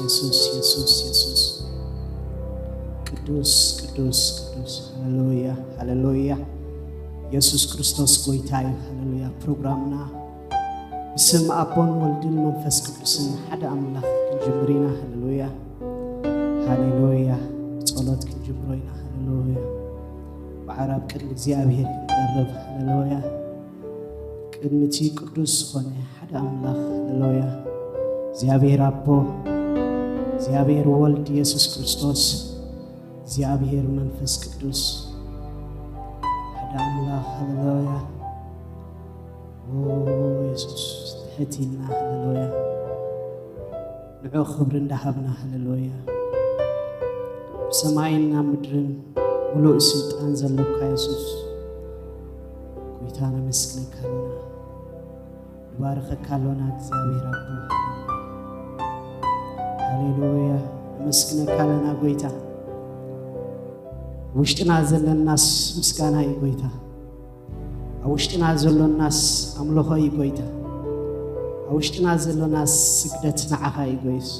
የሱስ፣ የሱስ፣ የሱስ። ቅዱስ፣ ቅዱስ፣ ቅዱስ። ሃሌሉያ፣ ሃሌሉያ። የሱስ ክርስቶስ ጎይታ እዩ። ሃሌሉያ። ፕሮግራምና ብስም ኣቦን ወልድን መንፈስ ቅዱስን ሓደ ኣምላኽ ክንጅምር ኢና። ሃሌሉያ፣ ሃሌሉያ። ብጸሎት ክንጅምሮ ኢና። ሃሌሉያ። ብዓራብ ቅድሚ እግዚኣብሔር ክንቀርብ። ሃሌሉያ። ቅድሚ እቲ ቅዱስ ዝኾነ ሓደ ኣምላኽ። ሃሌሉያ። እግዚኣብሔር ኣቦ፣ እግዚኣብሔር ወልድ የሱስ ክርስቶስ፣ እግዚኣብሔር መንፈስ ቅዱስ ሓደ ኣምላኽ። ሃሌሉያ። ኦ የሱስ፣ ትሕት ኢልና። ሃሌሉያ። ንዑ ክብሪ እንዳሃብና። ሃሌሉያ። ብሰማይና ምድርን ሙሉእ ስልጣን ዘለካ የሱስ፣ ጎይታ ነመስግነካ ኣለና። ንባርኸካ ኣሎና እግዚኣብሔር ኣቦ። ሃሌሉያ። ነመስግነካ ኣለና ጎይታ። ውሽጥና ዘለናስ ምስጋና እዩ ጎይታ። ኣብ ውሽጥና ዘሎናስ ኣምልኾ እዩ ጎይታ። ኣብ ውሽጥና ዘሎናስ ስግደት ንዓኻ እዩ ጎይስ።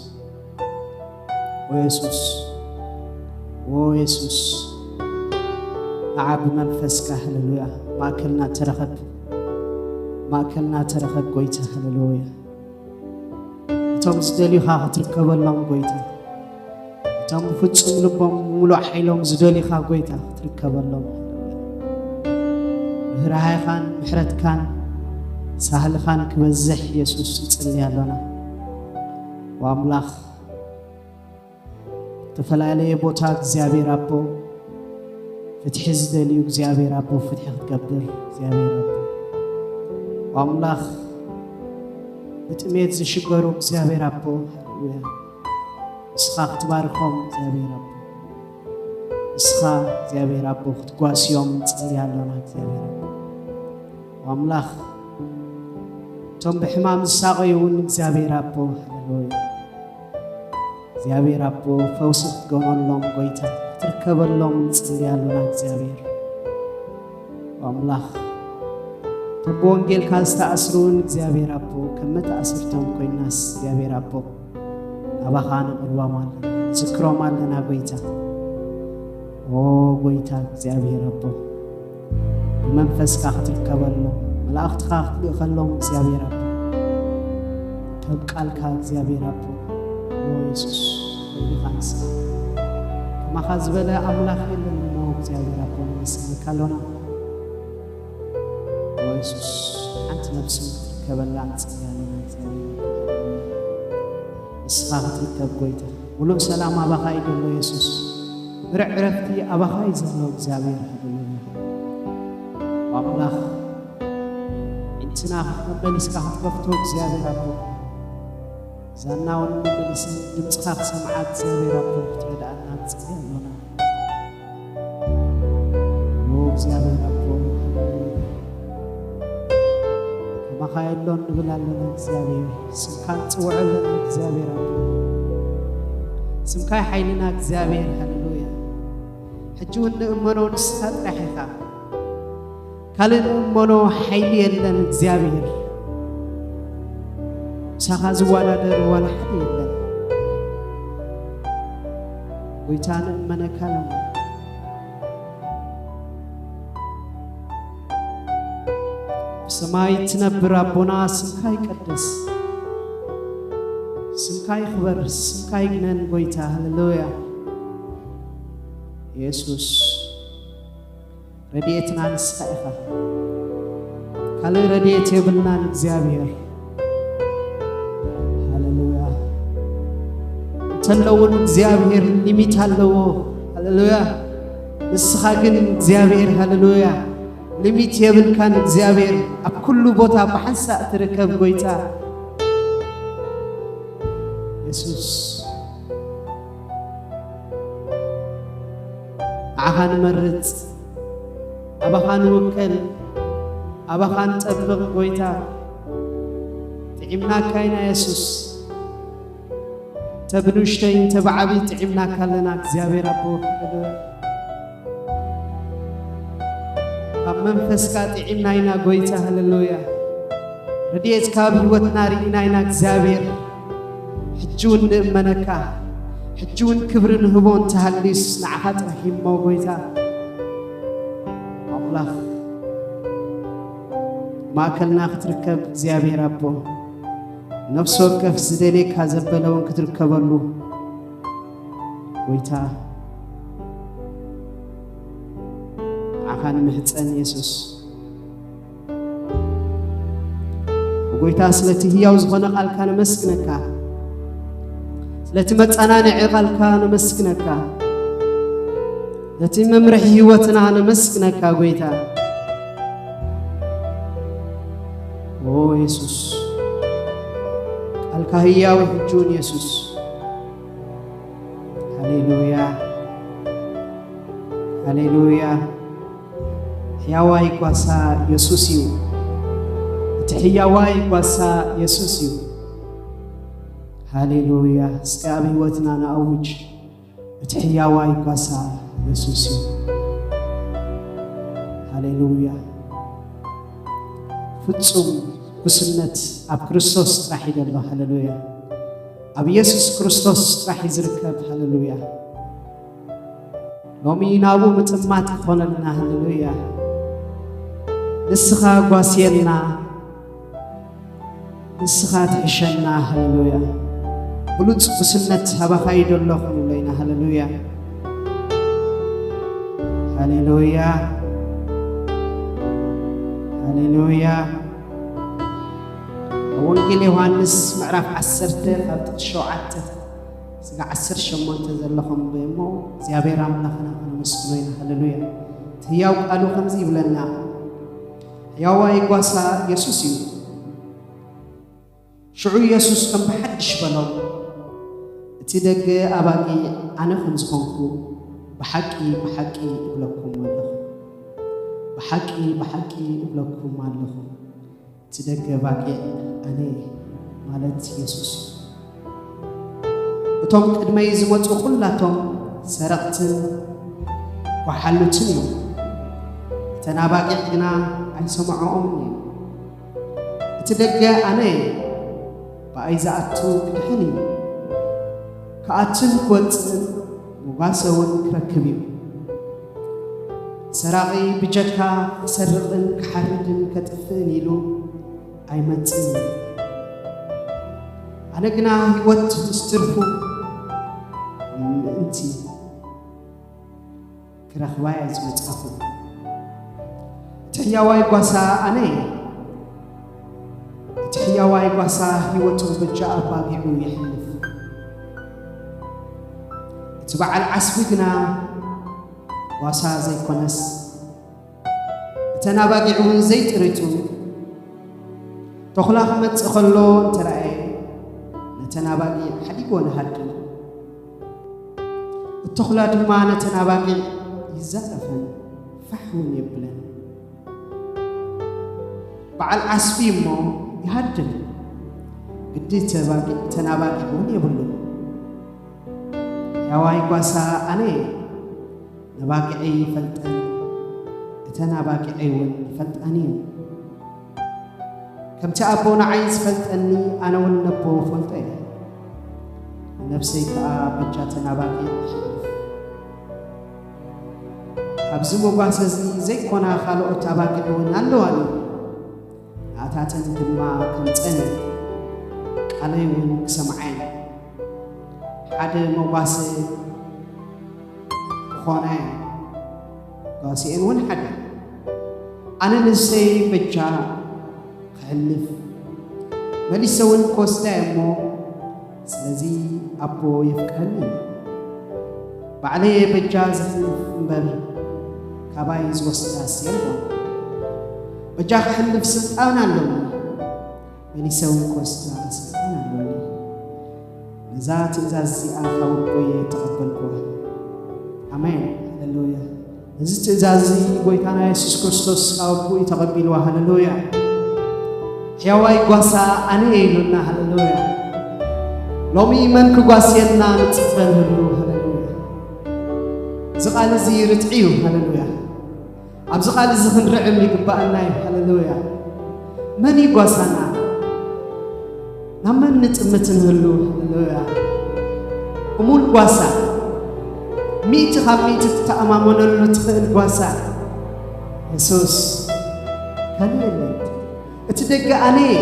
ኦ የሱስ፣ ኦ የሱስ፣ ንዓ ብመንፈስካ። ሃሌሉያ። ማእከልና ተረኸብ፣ ማእከልና ተረኸብ ጎይታ። ሃሌሉያ። እቶም ዝደልዩኻ ክትርከበሎም ጎይታ፣ እቶም ብፍጹም ልቦም ብምሉእ ሓይሎም ዝደልዩኻ ጎይታ ክትርከበሎም፣ ርህራሄኻን ምሕረትካን ሳህልኻን ክበዝሕ የሱስ ንጽሊ ኣሎና። ወኣምላኽ፣ ዝተፈላለየ ቦታ እግዚኣብሔር ኣቦ ፍትሒ ዝደልዩ እግዚኣብሔር ኣቦ ፍትሒ ክትገብር እግዚኣብሔር ኣቦ፣ ኣምላኽ፣ ብጥሜት ዝሽገሩ እግዚኣብሔር ኣቦ፣ ሃሌሉያ፣ ንስኻ ክትባርኾም እግዚኣብሔር ኣቦ፣ ንስኻ እግዚኣብሔር ኣቦ ክትጓስዮም ንጽሊ ኣሎና እግዚኣብሔር ኣቦ፣ ኣምላኽ፣ እቶም ብሕማም ዝሳቐዩ እውን እግዚኣብሔር ኣቦ፣ ሃሌሉያ፣ እግዚኣብሔር ኣቦ ፈውሲ ክትገበሎም ጎይታ ክትርከበሎም ንጽሊ ኣሎና እግዚኣብሔር ኣምላኽ፣ እቶም ብወንጌልካ ዝተኣስሩ እውን እግዚኣብሔር ኣቦ ከም መተኣስርቶም ኮይናስ እግዚኣብሔር ኣቦ ናባኻ ነቕርቦም ኣለና፣ ንዝክሮም ኣለና ጎይታ። ኦ ጎይታ እግዚኣብሔር ኣቦ፣ ብመንፈስካ ክትርከበሎም፣ መላእኽትኻ ክትልእኸሎም እግዚኣብሔር ኣቦ፣ ከም ቃልካ እግዚኣብሔር ኣቦ፣ ኦ የሱስ፣ ወይልኻ ንስኻ። ከማኻ ዝበለ ኣምላኽ የለን እሞ እግዚኣብሔር ኣቦ፣ ነመስግነካ ኣሎና። ኦ የሱስ፣ ሓንቲ ነብሲ ክትርከበላ ንጽሊ ኣሎና እግዚኣብሔር ኣቦ። ንስኻ ክትርከብ ጎይታ፣ ሙሉእ ሰላም ኣባኻ እዩ ዘሎ የሱስ። ብርዕ ዕረፍቲ ኣባኻ እዩ ዘሎ እግዚኣብሔር። ሃሌሉያ። ኣምላኽ፣ ኣዒንትና መመሊስካ ክትከፍቶ እግዚኣብሔር ኣቦ፣ ዛና እውን መመሊስን ድምፅኻ ክሰምዓ እግዚኣብሔር ኣቦ ክትረድኣና ንጽሊ ኣሎና። ኦ እግዚኣብሔር ኣቦ፣ ሃሌሉያ። ከማኻ የሎን ንብል ኣለና እግዚኣብሔር። ስምካ ንጽውዖ ኣለና እግዚኣብሔር ኣቦ። ስምካ እዩ ሓይልና እግዚኣብሔር። ሃሌሉያ። ሕጂ እውን ንእመኖ ንስኻ ጥራሕ ኢኻ። ካልእ ንእመኖ ሓይሊ የለን እግዚኣብሔር። ምሳኻ ዝወዳደር ዋላ ሓደ የለን። ጎይታ ንእመነካ ኣለና። ብሰማይ ትነብር ኣቦና ስምካ ይቀደስ፣ ስምካ ይኽበር፣ ስምካ ይግነን ጎይታ። ሃሌሉያ። የሱስ ረድኤትና ንስኻ ኢኻ። ካልእ ረድኤት የብልናን እግዚኣብሔር። ሃሌሉያ። እንተሎ እውን እግዚኣብሔር ሊሚት ኣለዎ። ሃሌሉያ። ንስኻ ግን እግዚኣብሔር፣ ሃሌሉያ፣ ሊሚት የብልካን እግዚኣብሔር። ኣብ ኩሉ ቦታ ብሓንሳእ ትርከብ ጎይታ የሱስ። ንዓኻ ንመርጽ፣ ኣባኻ ንውከል፣ ኣባኻ ንጠብቕ ጎይታ። ጥዒምናካ ኢና የሱስ። እንተ ብንእሽተይ እንተ ብዓብዪ ጥዒምናካ ኣለና እግዚኣብሔር ኣቦ። ካብ መንፈስካ ጥዒምና ኢና ጎይታ። ሃሌሉያ። ረድኤትካ ኣብ ህይወትና ርኢና ኢና እግዚኣብሔር። ሕጂ ሕጂ እውን ንእመነካ፣ ሕጂ እውን ክብሪ ንህቦ እንተሃልዩስ ንዓኻ ጥራሕ እሞ ጎይታ ኣምላኽ ማእከልና ክትርከብ እግዚኣብሔር ኣቦ ነፍሲ ወከፍ ዝደልየካ ዘበለ እውን ክትርከበሉ ጎይታ ንዓኻ ንምሕፀን የሱስ። ጎይታ ስለቲ ህያው ዝኾነ ቃልካ ነመስግነካ፣ ስለቲ መጸናንዒ ቃልካ ነመስግነካ፣ ነቲ መምርሒ ህይወትና ነመስግነካ ጎይታ። ኦ የሱስ ቃልካ ህያው ሕጂ እውን የሱስ። ሃሌሉያ ሃሌሉያ። ሕያዋይ ጓሳ የሱስ እዩ። እቲ ሕያዋይ ጓሳ የሱስ እዩ። ሃሌሉያ። እስከ ኣብ ህይወትና ንኣውጅ። እቲ ሕያዋይ ጓሳ የሱስ እዩ። ሃሌሉያ። ፍጹም ጉስነት ኣብ ክርስቶስ ጥራሕ እዩ ዘሎ። ሃሌሉያ። ኣብ የሱስ ክርስቶስ ጥራሕ እዩ ዝርከብ። ሃሌሉያ። ሎሚ ናብኡ ምጥማት ክኾነልና። ሃሌሉያ። ንስኻ ጓስየና፣ ንስኻ ትሕሸና። ሃሌሉያ። ብሉጽ ጉስነት ኣባኻ እዩ ዘሎ ክንብሎ ኢና። ሃሌሉያ። ሃሌሉያ። ሃሌሉያ። ኣብ ወንጌል ዮሃንስ ምዕራፍ ዓሰርተ ካብ ጥቕሲ ሸውዓተ ስጋ ዓሰርተ ሸሞንተ ዘለኹም እሞ እግዚኣብሔር ኣምላኽና ከነመስግኖ ኢና። ሃሌሉያ። እቲ ህያው ቃሉ ከምዚ ይብለና፣ ሕያዋይ ጓሳ የሱስ እዩ። ሽዑ የሱስ ከም ብሓድሽ በሎም፣ እቲ ደገ ኣባጊዕ ኣነ ከም ዝኾንኩ ብሓቂ ብሓቂ እብለኩም ኣለኹ። ብሓቂ ብሓቂ እብለኩም ኣለኹ፣ እቲ ደገ ኣባጊዕ ኣነ እየ፣ ማለት የሱስ እዩ። እቶም ቅድመይ ዝመጹ ኩላቶም ሰረቕትን ጓሓሉትን እዮም፣ እተን ኣባጊዕ ግና ኣይሰምዖኦምን እየን። እቲ ደገ ኣነ እየ፣ ብኣይ ዝኣቱ ክድሕን እዩ፣ ክኣትን ክወጽእን መጓሰ እውን ክረክብ እዩ። ሰራቒ ብጀካ ክሰርቕን ክሓርድን ከጥፍእን ኢሉ ኣይመጽእን እዩ። ኣነ ግና ህይወት ምስ ትርፉ ምእንቲ ክረኽባ እየ ዝመጻኹ። እቲ ሕያዋይ ጓሳ ኣነ እየ። እቲ ሕያዋይ ጓሳ ህይወቱ በጃ ኣባጊዑ የሕልፍ። እቲ በዓል ዓስቢ ግና ጓሳ ዘይኮነስ፣ እተን ኣባጊዕ እውን ዘይጥሪቱ፣ ተኹላ ክመጽእ ከሎ እንተረኣየ፣ ነተን ኣባጊዕ ሓዲጎ ንሃድን። እተኹላ ድማ ነተን ኣባጊዕ ይዛረፈን ፋሕ እውን የብለን። በዓል ዓስቢ እሞ ይሃድን፣ ግዲ ተባጊዕ፣ እተን ኣባጊዕ እውን የብሉን። ሕያዋይ ጓሳ ኣነ እየ፣ ነባጊዐይ ይፈልጠን፣ እተን ኣባጊዐይ እውን ይፈልጣኒ እየን። ከምቲ ኣቦ ንዓይ ዝፈልጠኒ፣ ኣነ እውን ነቦ እፈልጦ እየ፣ ንነብሰይ ከኣ በጃ እተን ኣባጊዕ እሕልፍ። ኣብዚ መጓሰ እዚ ዘይኮና ካልኦት ኣባጊዕ እውን ኣለዋኒ፣ ንኣታተን ድማ ከምጸን እየ፣ ቃለይ እውን ክሰምዓየን። ሓደ መጓሰ ክኾና እየን፣ ጓስኤን እውን ሓደ። ኣነ ንሰይ በጃ ክሕልፍ፣ መሊሰ እውን ክወስዳ እየ እሞ፣ ስለዚ ኣቦ የፍቅረኒ እዩ። ባዕለየ በጃ ዘሕልፍ እምበር፣ ካባይ ዝወስዳስ የልቦን። በጃ ክሕልፍ ስልጣን ኣለኒ፣ መሊሰ እውን ክወስዳ ስልጣን ኣለኒ። ነዛ ትእዛዝ እዚኣ ካብ ኣቦየ ተቐበልኩዋ። ኣሜን። ሃሌሉያ። እዚ ትእዛዝ እዚ ጎይታና የሱስ ክርስቶስ ካብ ኣቦኡ እዩ ተቐቢልዋ። ሃሌሉያ። ሕያዋይ ጓሳ ኣነ እየ ኢሉና። ሃሌሉያ። ሎሚ መን ክጓስየና ንጽበ ንህሉ። ሃሌሉያ። እዚ ቃል እዚ ርትዒ እዩ። ሃሌሉያ። ኣብዚ ቃል እዚ ክንርዕም ይግባኣና እዩ። ሃሌሉያ። መን እዩ ጓሳና? ናብ መን ንጥምት ንህሉ? ሃሌሉያ። እሙን ጓሳ፣ ሚእቲ ካብ ሚእቲ ትተኣማመነሉ ትኽእል ጓሳ የሱስ ካልእ የለን። እቲ ደገ ኣነ እየ።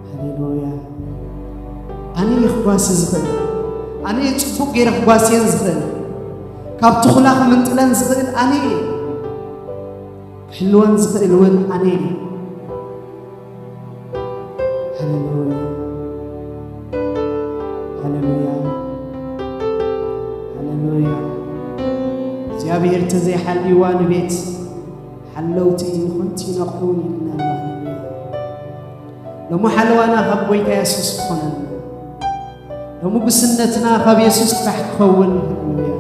ሃሌሉያ። ኣነ እየ ክጓሲ ዝኽእል። ኣነ እየ ጽቡቕ ገይረ ክጓስየን ዝኽእል። ካብ ትኹላ ክምንጥለን ዝኽእል ኣነ እየ። ክሕልወን ዝኽእል እውን ኣነ እየ። ሃሌሉያ፣ ሃሌሉያ፣ ሃሌሉያ። እግዚኣብሔር እንተዘይሓልይዋ ንቤት ሓለውቲ ኮንቲ ነቑሑን ኢልና። ሃሌሉያ። ሎሚ ሓለዋና ካብ ጎይታ የሱስ ይኾነልና። ሎሚ ጉስነትና ካብ የሱስ ጥራሕ ክኸውን። ሃሌሉያ።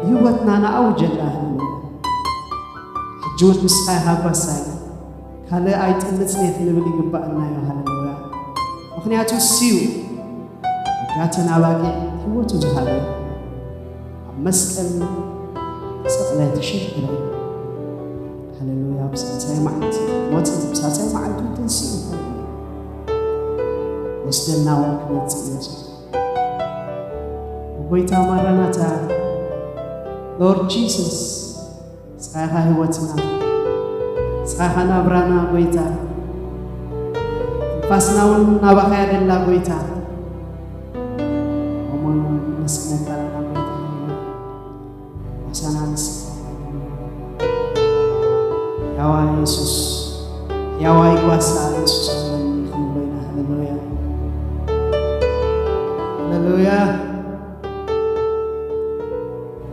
ህይወትና ንኣውጀላ። ሃሌሉያ። ሕጂ እውን ንስኻ ኢኻ ጓሳይ። ካልእ ኣይጥምትን እየ ክንብል ይግባኣና እዩ። ሃሌሉያ። ምኽንያቱ እሱ እዩ ጋትን ኣባጊዕ ህይወቱ ዝሃበ። ኣብ መስቀል ተሰቕለ፣ ተሸንከረ። ሃሌሉያ። ብሳልሳይ መዓልቲ ሞተ፣ ብሳልሳይ መዓልቲ ተንሲኡ። ወስደና እውን ክመጽእ ኢየሱስ። ጎይታ ማራናታ፣ Lord Jesus፣ ንስኻ ኢኻ ህይወትና፣ ንስኻ ኢኻ ናብራና ጎይታ። ትንፋስና እውን ናባኻ እያ ደላ ጎይታ። እሞ ነመስግነካ ኣለና ጎይታ። ምሳና ንስኻ። ሕያዋይ የሱስ፣ ሕያዋይ ጓሳ የሱስ ኣለኒ ክንብሎ ኢና። ሃሌሉያ፣ ሃሌሉያ፣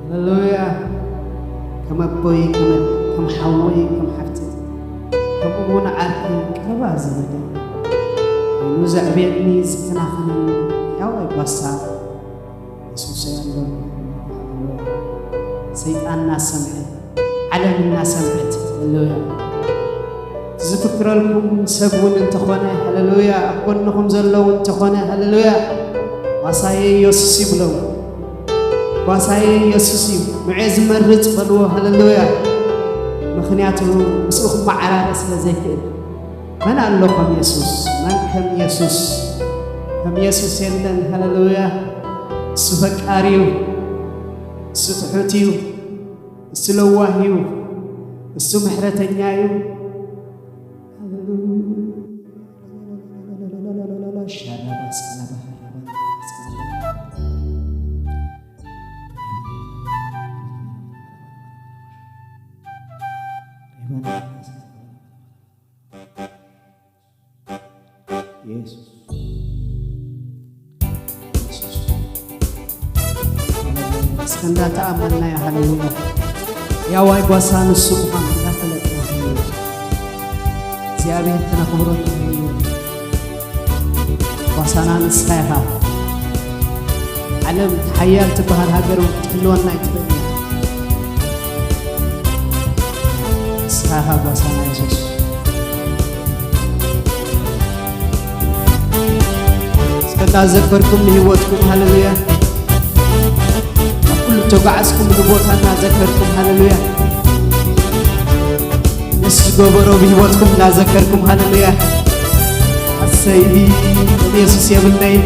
ሃሌሉያ። ከም ኣቦይ፣ ከም፣ ከም ሓወይ፣ ከም ሓፍተይ፣ ከምኡ እውን ዓርከይ፣ ቀረባ ዘመደይ ኮይኑ ዘዕብየኒ፣ ዝከናኸነኒ ሕያዋይ ጓሳ የሱስ ኣሎ። ሰይጣን እናሰምዐ፣ ዓለም እናሰምዐት፣ ሃሌሉያ። ዝፍክረልኩም ሰብ እውን እንተኾነ፣ ሃሌሉያ፣ ኣብ ጎንኹም ዘለዉ እንተኾነ፣ ሃሌሉያ፣ ጓሳየ የሱስ እዩ ብለው። ጓሳየ የሱስ እዩ፣ ንዑ ዝመርጽ በልዎ፣ ሃሌሉያ። ምኽንያቱ ምስኡ ክመዓራረ ስለ ዘይክእል። መን ኣሎ ከም የሱስ? መን ከም የሱስ? ከም የሱስ የለን። ሃሌሉያ። እሱ ፈቃሪ እዩ። እሱ ትሑት እዩ። እሱ ለዋህ እዩ። እሱ ምሕረተኛ እዩ። ሃሌሉያ። የሱስ። እስከ እንዳተኣመንና፣ ሃሌሉያ። ያዋይ ጓሳ ንሱ ምዃን እንዳፈለጥና፣ ሃሌሉያ። እግዚኣብሔር ክነኽብረሉ፣ ሃሌሉያ። ጓሳና ንስኻ ኢኻ። ዓለም ሓያል ትበሃል ሃገር እውን ክትህልወና ኣይትኽእልን እያ። ንስኻ ኢኻ ጓሳና የሱስ። እስከ እናዘከርኩም ንህይወትኩም፣ ሃሌሉያ። ኣብ ኩሉ ተጓዓዝኩም ንቦታ እናዘከርኩም፣ ሃሌሉያ። ንሱ ዝገበሮ ብህይወትኩም እናዘከርኩም፣ ሃሌሉያ። ኣሰይ፣ ከም የሱስ የብለይን።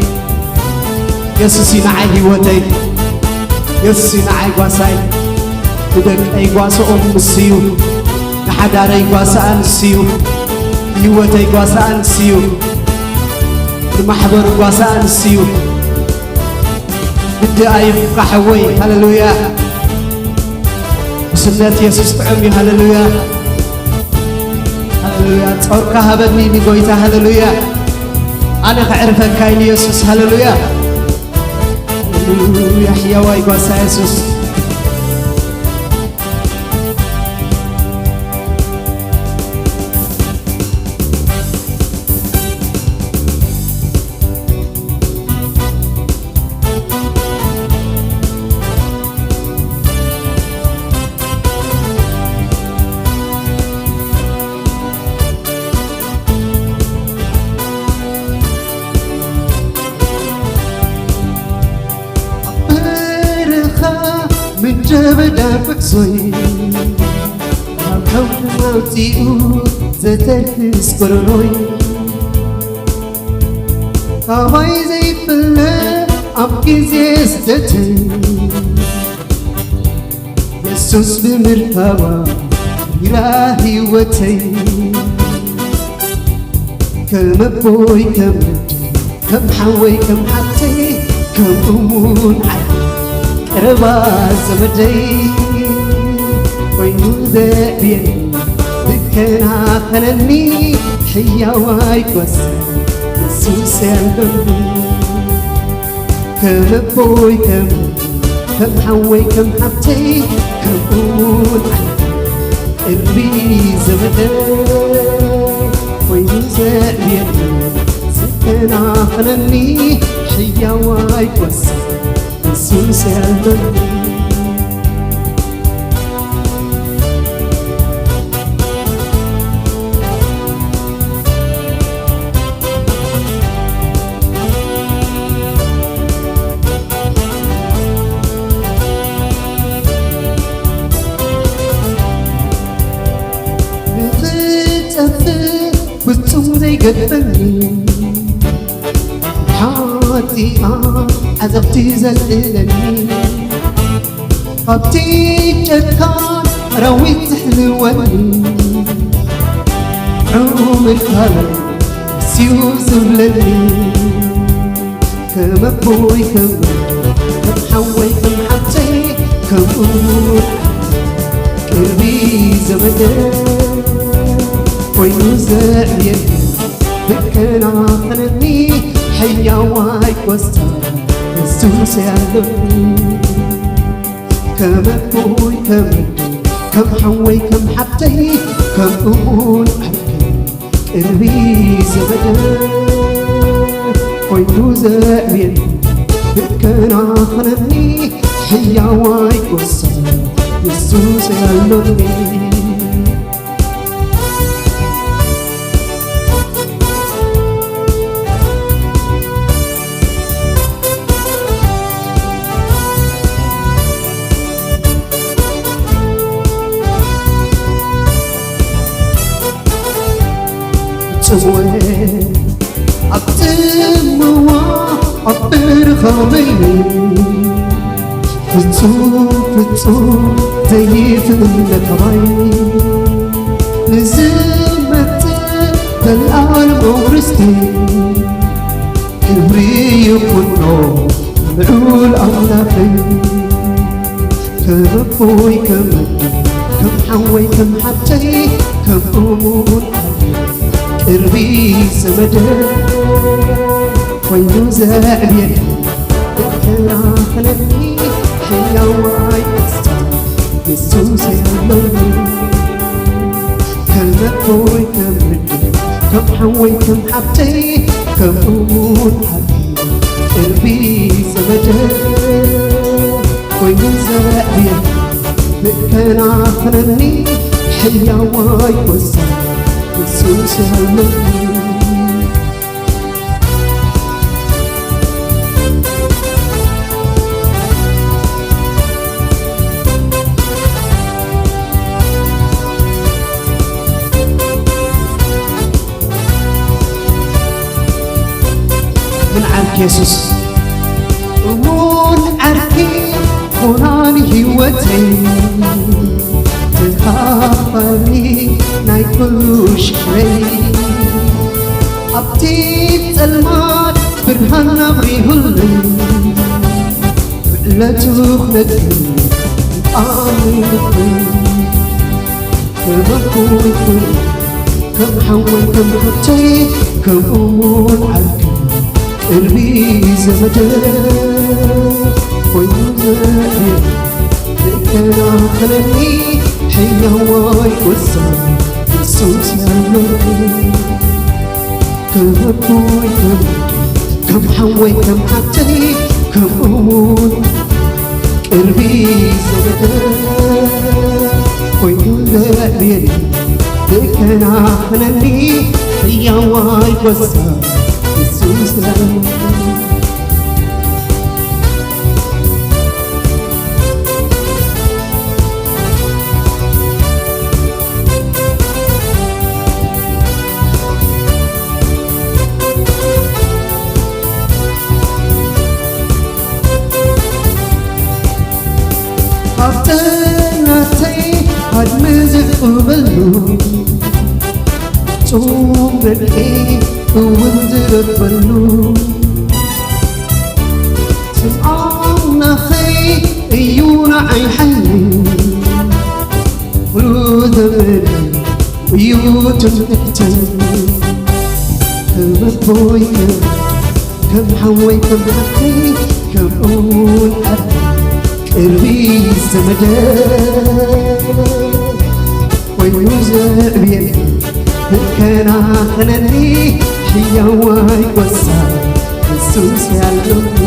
የሱስ እዩ ንዓይ ህይወተይ። የሱስ እዩ ንዓይ ጓሳይ። ንደቀይ ጓስኦም ንሱ እዩ። ንሓዳረይ ጓስኣ ንሱ እዩ። ንህይወተይ ጓስኣ ንሱ እዩ። ንማሕበሩ ጓስኣ ንሱ እዩ። ግዲ ኣይኹንካ ሓወይ። ሃሌሉያ። ጉስነት የሱስ ጥዑም እዩ። ሃሌሉያ፣ ሃሌሉያ። ጾርካ ሃበኒ ንጎይታ። ሃሌሉያ። ኣነ ከዕርፈካ ኢሉ የሱስ። ሃሌሉያ፣ ሃሌሉያ። ሕያዋይ ጓሳ የሱስ። ኣብ በረኻ ምድረ በዳ ጉዕዞይ፣ ካብ ነውሪ ኣውጺኡ ዘተርክስ ጎረሮይ። ኣባይ ዘይፍለ ኣብ ግዜ ስደተይ የሱስ ብምርካባ ቢራ ህይወተይ ከም ኣቦይ ከም ወደይ ከም ሓወይ ከም ሓብተይ ከም እሙን ዓርኪ ቀረባ ዘመደይ ኮይኑ ዘዕብየኒ ዝከናኸነኒ ሕያዋይ ጓሳ የሱስ ያለኒ ከም ኣቦይ ከም ከም ሓወይ ከም ሓብተይ ከም እሙን ዓርኪ ቅርቢ ዘመደይ ኮይኑ ዘዕብየኒ ዝከናኸነኒ ሕያዋይ ጓሳ የሱስ ያለኒ ብዝጠፍእ ፍጹም ዘይገድፈኒ ሓጢኣ ዓዘቕቲ ዘልእለኒ ካብቲ ጨካን ኣራዊት ዝሕልወኒ ዕሙር ካልእ ስዩ ዝብለኒ ከም ኣቦይ ከም ከም ሓወይ ከም ሓብተይ ከም እሙን ቅርቢ ዘመደ ኮይኑ ዘዕብየኒ ዝከናኸነኒ ሕያዋይ ጓሳ የሱስ ያለኒ ከም ኣቦይ ከም ወደይ ከም ሓወይ ከም ሓብተይ ከም እሙን ዓርከይ ቅርቢ ዘመደ ኮይኑ ዘዕብየኒ ዝከናኸነኒ ሕያዋይ ጓሳ የሱስ ያለኒ ጽምወ ኣብ ጽምዋ ኣብ ብርኻበይ ፍጹም ፍጹም ዘይፍለ ካባይ ንዝመጽእ ዘልኣለማዊ ርስቲ ክብሪ ይኹኖ ልዑል ኣምላኸይ ከም ኣቦይ ከም ወደይ ከም ሓወይ ከም ሓብተይ ከም እሙን ዓርከይ ቅርቢ ዘመደ ኮይኑ ዘዕብየኒ ዝከናኸነኒ ሕያዋይ ጓሳ የሱስ ያለኒ ከም ኣቦይ ከም ወደይ ከም ሓወይ ከም ሓብተይ ከም እሙን ዓርከይ ቅርቢ ዘመደ ኮይኑ ዘዕብየኒ ዝከናኸነኒ ሕያዋይ ጓሳ የሱስ ያለኒ ምን ዓርኪ የሱስ እሙን ዓርኪ ኾናኒ ህይወተይ ተኻፋሊ ናይ ኩሉ ሽግረይ ኣብቲ ጸልማት ብርሃን ኣብሪሁለይ ብዕለቱ ክነግር ኣሚንኩ ተመኩይኩ ከም ሓወይ ከም ሓብተይ ከም እሙን ዓርኪ ቅርቢ ዘመደ ኮይኑ ዘዕብየ ዝከናኸነኒ ሕያዋይ ጓሳ የሱስ ያለኒ ከም ኣቦይ ከም ከም ሓወይ ከም ሓብተይ ከም እሙን ቅርቢ ዘመደ ኮይኑ ዘዕብየኒ ዝከናኸነኒ ሕያዋይ ጓሳ የሱስ ያለኒ ኣብ ጥዕናተይ ሃድሚ ዝዕቁበሉ፣ ጹም ረድኤ እውን ዝረክበሉ፣ ስም ኣምላኸይ እዩ ንዓይ ሓይሊ፣ ኩሉ ዘመን እዩ ትምክሕተይ። ከም ኣቦይ ከም ከም ሓወይ ከም ሓፍተይ ከምኡውን ኣደ ቅርቢ ዘመደ ኮይኑ ዘዕብየኒ ዝከናኸነኒ ሕያዋይ ጓሳ የሱስ ያለኒ።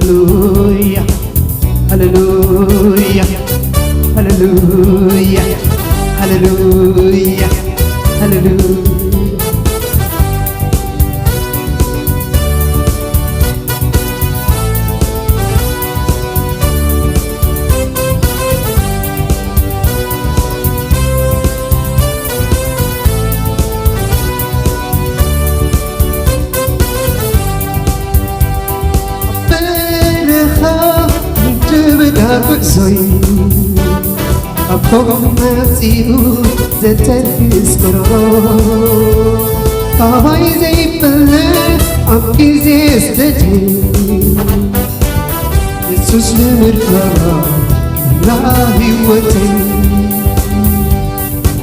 ሃሌሉያ፣ ሃሌሉያ፣ ሃሌሉያ፣ ሃሌሉያ፣ ሃሌሉያ፣ ሃሌሉያ። በረኻ ምድረ በዳ ጉዕዞይ፣ ኣብ ፎቕ መጺኡ ዘተንፍስ ጎረሮ፣ ካባይ ዘይፈለ ኣብ ግዜ ስደተይ፣ የሱስ ንምርካባ ክብላ ህይወተይ።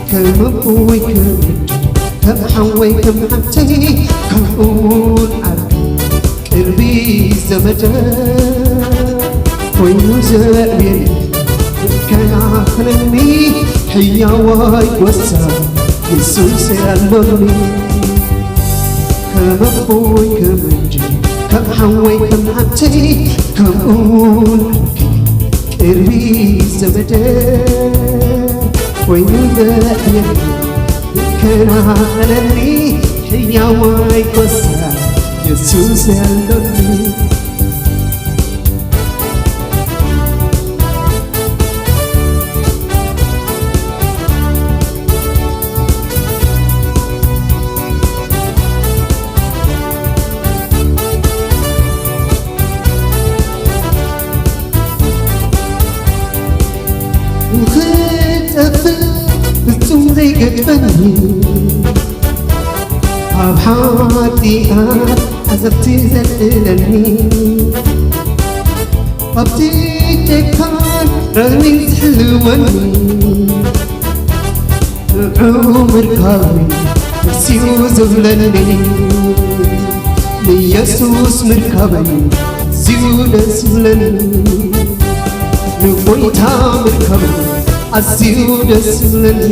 ከም ኣቦይ ከም ወደይ፣ ከም ሓወይ ከም ሓፍተይ፣ ከምኡውን ዓርከይ ቅርቢ ዘመደ ኮይኑ ዘዕብየኒ፣ ዝከናኸነኒ ሕያዋይ ጓሳ የሱስ ኣሎኒ። ከም ኣቦይ ከም ወደይ፣ ከም ሓወይ ከም ሓፍተይ፣ ከምኡውን ዓርከይ ቅርቢ ዘመደ ኮይኑ ዘዕብየኒ፣ ዝከናኸነኒ ሕያዋይ ጓሳ የሱስ ኣሎኒ። ንኽጠፍእ ፍጹም ዘይገድፈኒ፣ ኣብ ሓጢኣት ዓዘቕቲ ዘጥለኒ፣ ኣብቲ ጨካን ረግሚ ዝሕልወኒ፣ ንዑ ምርካብ ደስ እዩ ዝብለኒ፣ ንየሱስ ምርካበይ ኣዝዩ ደስ ዝብለኒ፣ ንጎይታ ምርካበይ ኣዝዩ ደስ ዝብለኒ።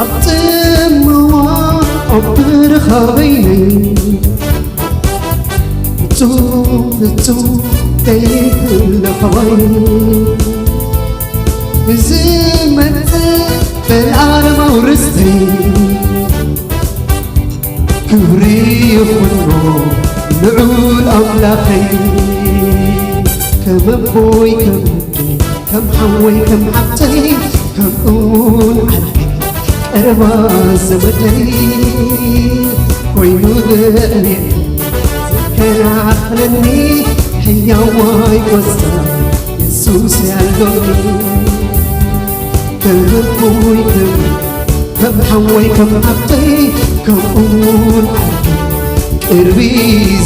ኣብ ጽምዋ ኣብ በረኻ በይነይ፣ ፍጹም ፍጹም ዘይፍለ ኸባይ፣ ንዝመጽእ ዘልኣለማዊ ርስተይ፣ ክብሪ ይኹኖ ልዑል ኣምላኸይ። ከም ኣቦይ ከም ወደይ፣ ከም ሓወይ ከም ሓፍተይ፣ ከምኡውን ዓርከይ ቀረባ ዘመደይ ኮይኑ ዘዕብየኒ፣ ዝከናኸነኒ ሕያዋይ ጓሳ የሱስ ኣሎኒ። ከም ኣቦይ ከም፣ ከም ሓወይ ከም ሓፍተይ፣ ከምኡውን ዓርከይ ቅርቢ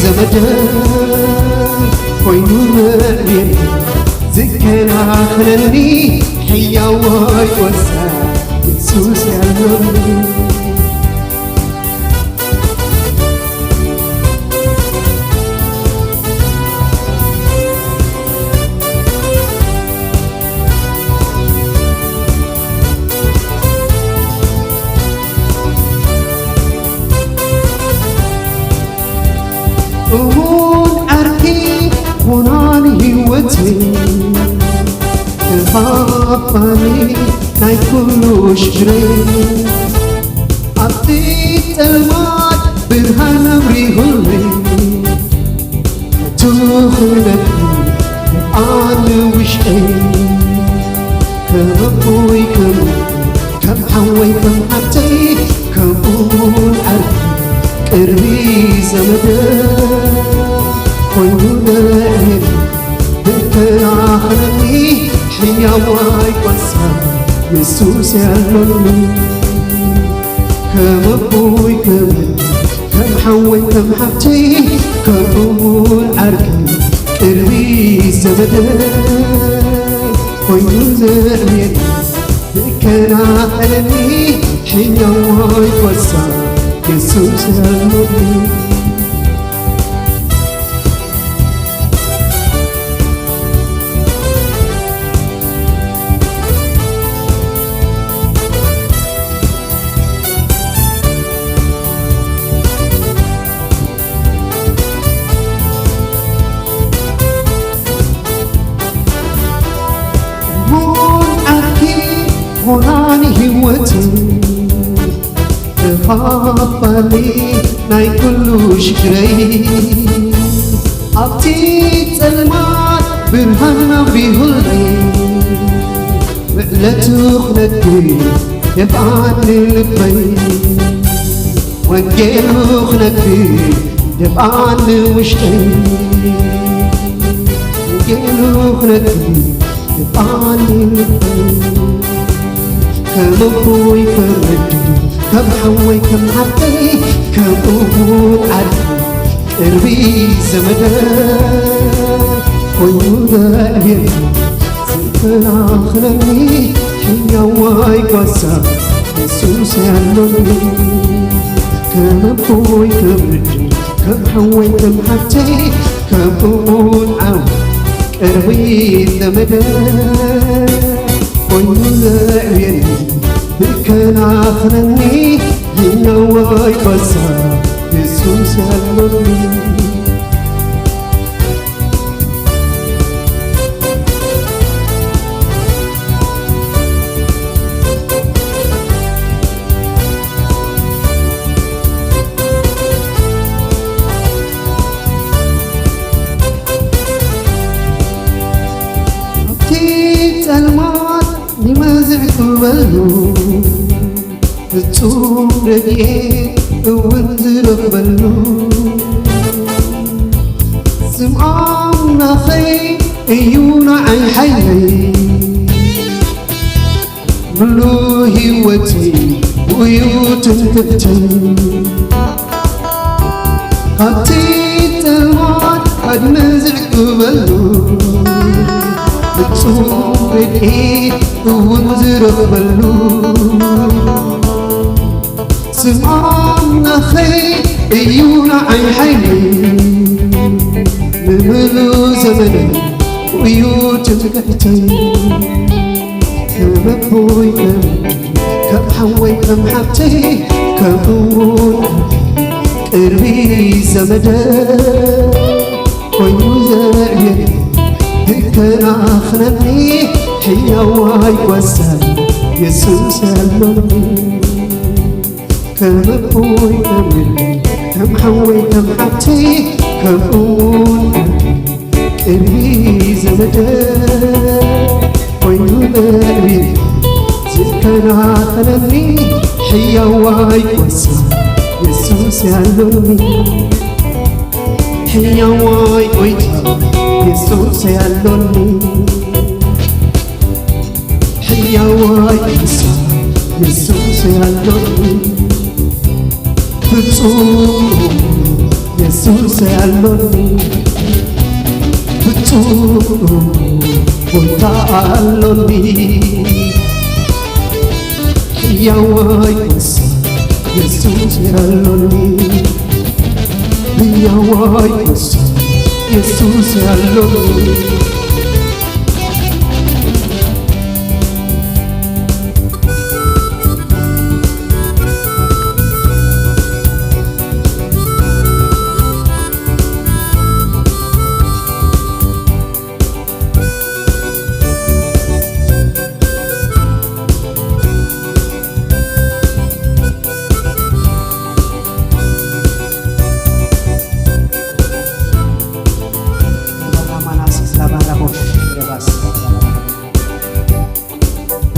ዘመደ ኮይኑ መዕብየኒ፣ ዝከናኸነኒ ሕያዋይ ጓሳ የሱስ ኣሎኒ። ህይወተይ፣ ተኻፋሊ ናይ ኩሉ ሽግረይ፣ ኣብቲ ጸልማት ብርሃን ኣብሪሁለይ፣ ትኹነቱ ኣብ ውሽጠይ፣ ከም ኣቦይ ከም ከም ሓወይ ከም ሓብተይ፣ ከምኡውን ዓርኪ ቅርቢ ዘመደ ኮይኑ ንዕቤት ዝከናኸነኒ ሕያዋይ ጓሳ የሱስ ያሎኒ። ከም ኣቦይ ከም ከም ሓወይ ከም ሓብተይ ከምኡውን ዓርኪ ቅርቢ ዘመደ ኮይኑ ንዕቤት ዝከናኸነኒ ሕያዋይ ጓሳ የሱስ ያሎኒ። እሙን ዓርኪ ሆናኒ ህይወት ተኻፋሊ ናይ ኩሉ ሽግረይ ኣብቲ ጸልማት ብርሃን ኣብሪሁለይ ምዕለቱ ክነግር የብኣኒ ልበይ ወንጌሉ ክነግር የብኣኒ ውሽጠይ ወንጌሉ ክነግር የብኣኒ ልበይ ከም ኣቦይ ከም ኣደይ ከም ሓወይ ከም ሓብተይ ከምኡ እውን ዓርኪ ቅርቢ ዘመደ ኮይኑ ዘዕብየኒ ዝከናኸነኒ ሕያዋይ ጓሳ የሱስ ያሎኒ ከም ኣቦይ ከም ኣደይ ከም ሓወይ ከም ሓብተይ ከምኡ እውን ዓው ቅርቢ ዘመደ ኮይኑ ዘዕብየኒ ዝከናኸነኒ ሕያዋይ ጓሳ የሱስ ያሎኒ። ኣብቲ ጸልማት ንመዝዕኩበሉ ፍጹም ረድኤት እውን ዝረኽበሉ ስም ኣምላኸይ እዩ ንዓይ ሓይለይ ምሉእ ህይወተይ ብኡ እዩ ትምክሕተይ ካብቲ ጸልማት ዕድመ ዝዕቅበሉ ፍጹም ረድኤት እውን ዝረኽበሉ ስም ኣምላኸይ እዩ ንዓይ ሓይለይ ንምሉእ ዘመነይ እዩ ትምክሕተይ ከም ኣቦይ ከም ከም ሓወይ ከም ሓብተይ ከምኡውን ቅርቢ ዘመደ ኮይኑ ዘዕብየኒ ዝከናኸነኒ ሕያዋይ ጓሳ የሱስ ያሎኒ ከም ኣቦይ ከም ከም ሓወይ ከም ሓብተይ ከምኡውን ቅድሚ ዘመደ ኮይኑ መዕቢል ዝከናኸነኒ ሕያዋይ ጓሳ የሱስ ያሎኒ ሕያዋይ ጎይታ የሱስ ያሎኒ ሕያዋይ ጓሳ የሱስ ያሎኒ ፍጹም የሱስ ያሎኒ ፍጹም ጎይታ ኣሎኒ ሕያዋይ ጓሳ የሱስ ያሎኒ ሕያዋይ ጓሳ የሱስ ያሎኒ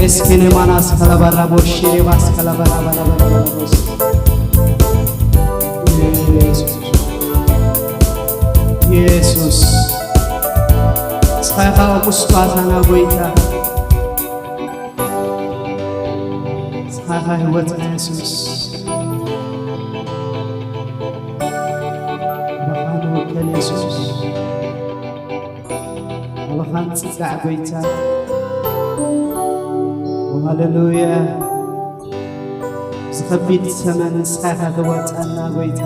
Eskene manas kalabarabo shirevas kalabarabarabarabos. ኢየሱስ፣ ኢየሱስ፣ ንስኻ ኢኻ ቁስቋሳና ጎይታ፣ ንስኻ ኢኻ ህይወትና የሱስ። ኣባኻ ንውከል የሱስ። ኣባኻ ንጽጋዕ ጎይታ። ሃሌሉያ። እዚ ከቢድ ዘመን ንስኻ ኢኻ ተዋጻና ጎይታ።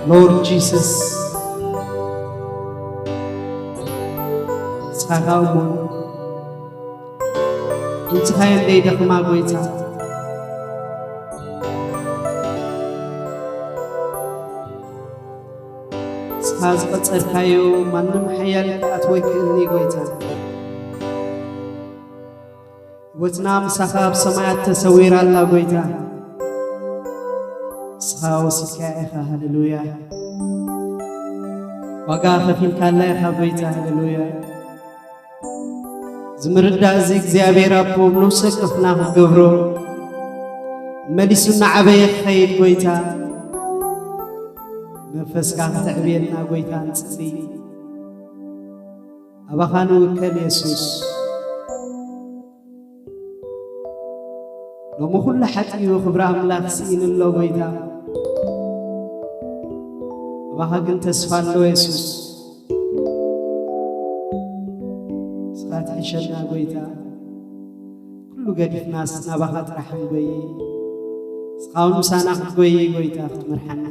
Lord Jesus፣ ንስኻ ኢኻ እሙን። ንስኻ የለይ ደኽማ ጎይታ። ንስኻ ዝቐጸርካዮ ማንም ሓያል ክኣትዎ ኣይክእልን እዩ ጎይታ። ህይወትና ምሳኻ ኣብ ሰማያት ተሰዊራ ኣላ ጎይታ። ንስኻ ወሲድካያ ኢኻ። ሃሌሉያ። ዋጋ ከፊልካላ ኢኻ ጎይታ። ሃሌሉያ። እዚ ምርዳእ እዚ እግዚኣብሔር ኣቦ ኣብ ነፍሲ ወከፍና ክገብሮ፣ መሊሱ እናዓበየ ክኸይድ ጎይታ፣ መንፈስካ ከተዕብየልና ጎይታ ንጽሊ። ኣባኻ ንውከል የሱስ። ሎሚ ኩሉ ሓጢኡ ክብሪ ኣምላኽ ስኢኑ ኣሎ ጎይታ። ኣባኻ ግን ተስፋ ኣሎ የሱስ። ንስኻ ትሕሸና ጎይታ። ኩሉ ገዲፍናስ ናባኻ ጥራሕ ንጎይ። ንስኻ እውን ምሳና ክትጎይ ጎይታ ክትመርሓና።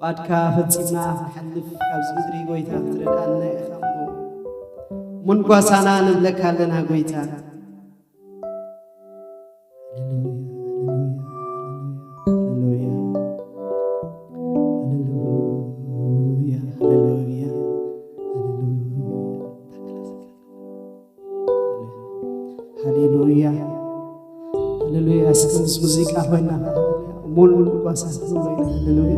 ፍቓድካ ፈጺምና ክንሓልፍ ካብዚ ምድሪ ጎይታ ክትረድኣና ኢኻ እሞ፣ እሙን ጓሳና ንብለካ ኣለና ጎይታ። ሃሌሉያ፣ ሃሌሉያ፣ ሃሌሉያ፣ ሃሌሉያ፣ ሃሌሉያ፣ ሃሌሉያ። ሃሌሉያ፣ ሃሌሉያ። እስኪ ምስ ሙዚቃ ኮይና እሙን ጓሳ ክንብሎ ኢና። ሃሌሉያ።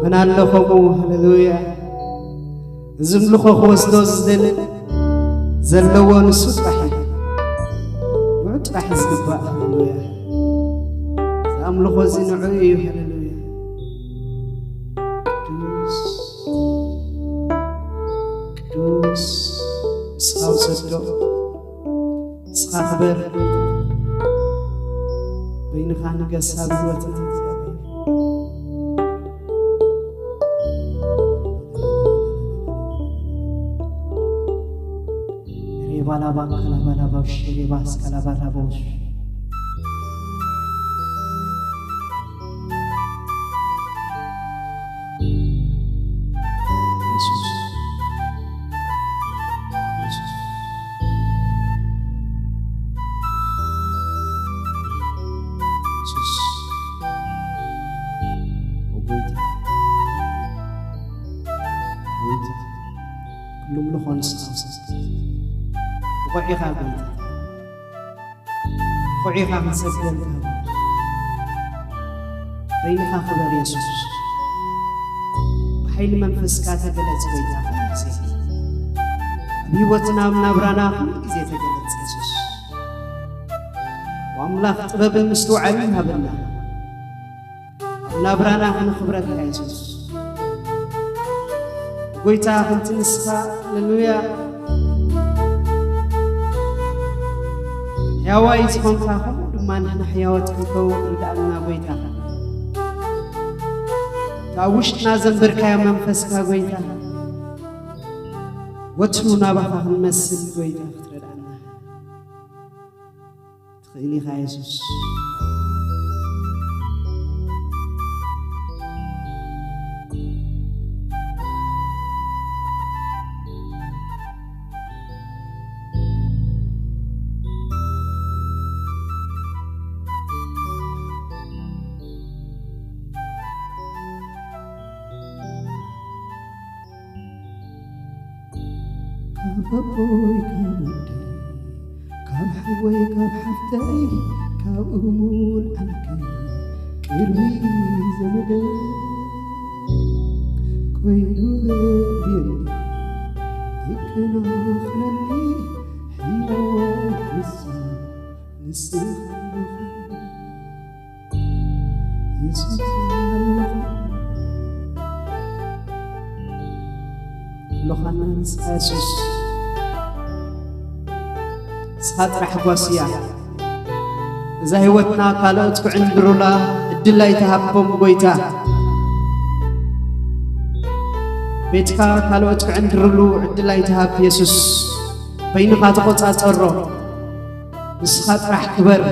መን ኣሎ ከምኡ? ሃሌሉያ። እዚ ኣምልኾ ክወስዶ ዝደሊ ዘለዎ ንሱ ጥራሕ እዩ። ንዑ ጥራሕ እዩ ዝግባእ። ሃሌሉያ። እዚ ኣምልኾ እዚ ንዑ እዩ። ሃሌሉያ። ቅዱስ፣ ቅዱስ፣ ንስኻ ውሰዶ፣ ንስኻ ክበር። በይንኻ ንገስ ኣብ ህይወትና እግዚኣብሔር። ሬባላባ ካላባላባሽ፣ ሬባስ ካላባላባሽ። የሱስ፣ የሱስ፣ የሱስ፣ ኦ ጎይታ፣ ጎይታ፣ ኩሉ ምልኾ ንስኻ ውሰድ። ብቑዕ ኢኻ ጎይታ። ኹዒኻ ክንሰግደልካ በይንኻ ክበር የሱስ። ብሓይሊ መንፈስካ ተገለጽ ጎይታ ኩሉ ግዜ። ኣብ ህይወትና ኣብ ናብራና ኩሉ ግዜ ተገለጽ የሱስ። ኣምላኽ ጥበብን ምስትውዓልን ሃበና። ኣብ ናብራና ክነኽብረካ የሱስ። ጎይታ ከምቲ ንስኻ፣ ሃሌሉያ፣ ሕያዋይ ዝኾንካ፣ ከምኡ ድማ ንሕና ሕያዋት ክንከውን ርድኣና ጎይታ። እታ ኣብ ውሽጥና ዘንበርካዮ መንፈስካ ጎይታ፣ ወትሩ ናባኻ ክንመስል ጎይታ ክትረድኣና። ትኽእል ኢኻ የሱስ። ካብ ኣቦይ ካብ ወደይ ካብ ሓወይ ካብ ሓፍተይ ካብ እሙን ዓርከይ ቅድሚ ዘመደይ ኮይኑ ዘብየኒ ደቂ ንኽነኒ ሕያዋይ ንሳ ንስኻ ኣለኻ። የሱስ ኣለኻ። ኣለኻና ንስኻ የሱስ። ንስኻ ጥራሕ ጓስያ። እዛ ህይወትና ካልኦት ክዕንድሩላ ዕድል ኣይትሃቦም ጎይታ። ቤትካ ካልኦት ክዕንድሩሉ ዕድል ኣይትሃብ የሱስ። በይንኻ ተቆጻጸሮ። ንስኻ ጥራሕ ክበር።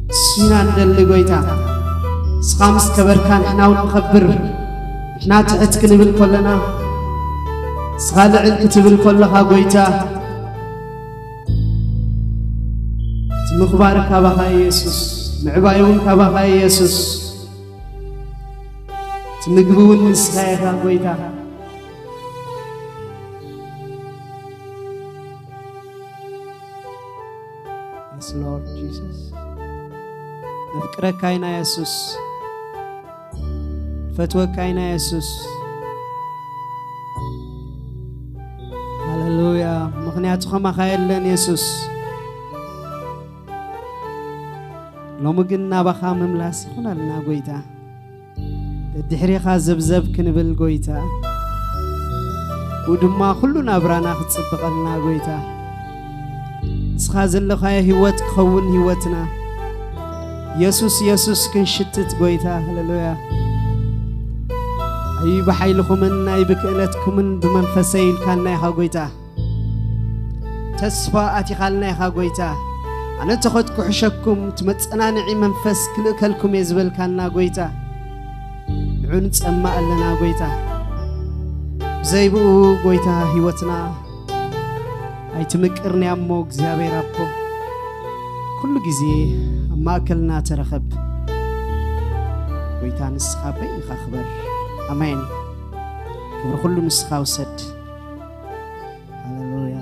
ንሱ ኢና ንደሊ ጎይታ። ንስኻ ምስ ከበርካ ንሕና እውን ንኸብር። ንሕና ትሕት ክንብል ከለና ንስኻ ልዕል ክትብል ከለኻ ጎይታ እቲ ምኽባር ካባኻ ኢየሱስ፣ ምዕባይ እውን ካባኻ ኢየሱስ፣ እቲ ምግቢ እውን ንስኻ ኢኻ ጎይታ። Yes, Lord Jesus. ነፍቅረካ ኢና የሱስ፣ ፈትወካ ኢና የሱስ። ሃሌሉያ። ምኽንያቱ ከማኻ የለን የሱስ። ሎሚ ግን ናባኻ ምምላስ ይኹነልና ጎይታ። ደድሕሪኻ ዘብዘብ ክንብል ጎይታ፣ ብኡ ድማ ኩሉ ናብራና ክጽብቐልና ጎይታ። ንስኻ ዘለኻዮ ህይወት ክኸውን ህይወትና። የሱስ፣ የሱስ ክንሽትት ጎይታ። ሃሌሉያ። ኣይ ብሓይልኹምን ናይ ብክእለትኩምን ብመንፈሰይ ኢልካና ኢኻ ጎይታ። ተስፋ ኣቲኻልና ኢኻ ጎይታ። ኣነ እንተኸድኩ ሕሸኩም፣ እቲ መጸናንዒ መንፈስ ክልእከልኩም እየ ዝበልካና ጎይታ። ንዑ ንጸማእ ኣለና ጎይታ። ብዘይ ብኡ ጎይታ ህይወትና ኣይትምቅርንያ እሞ እግዚኣብሔር ኣቦ፣ ኩሉ ግዜ ኣብ ማእከልና ተረኸብ። ጎይታ ንስኻ በይንኻ ክበር። ኣሜን። ክብሪ ኩሉ ንስኻ ውሰድ። ሃሌሉያ።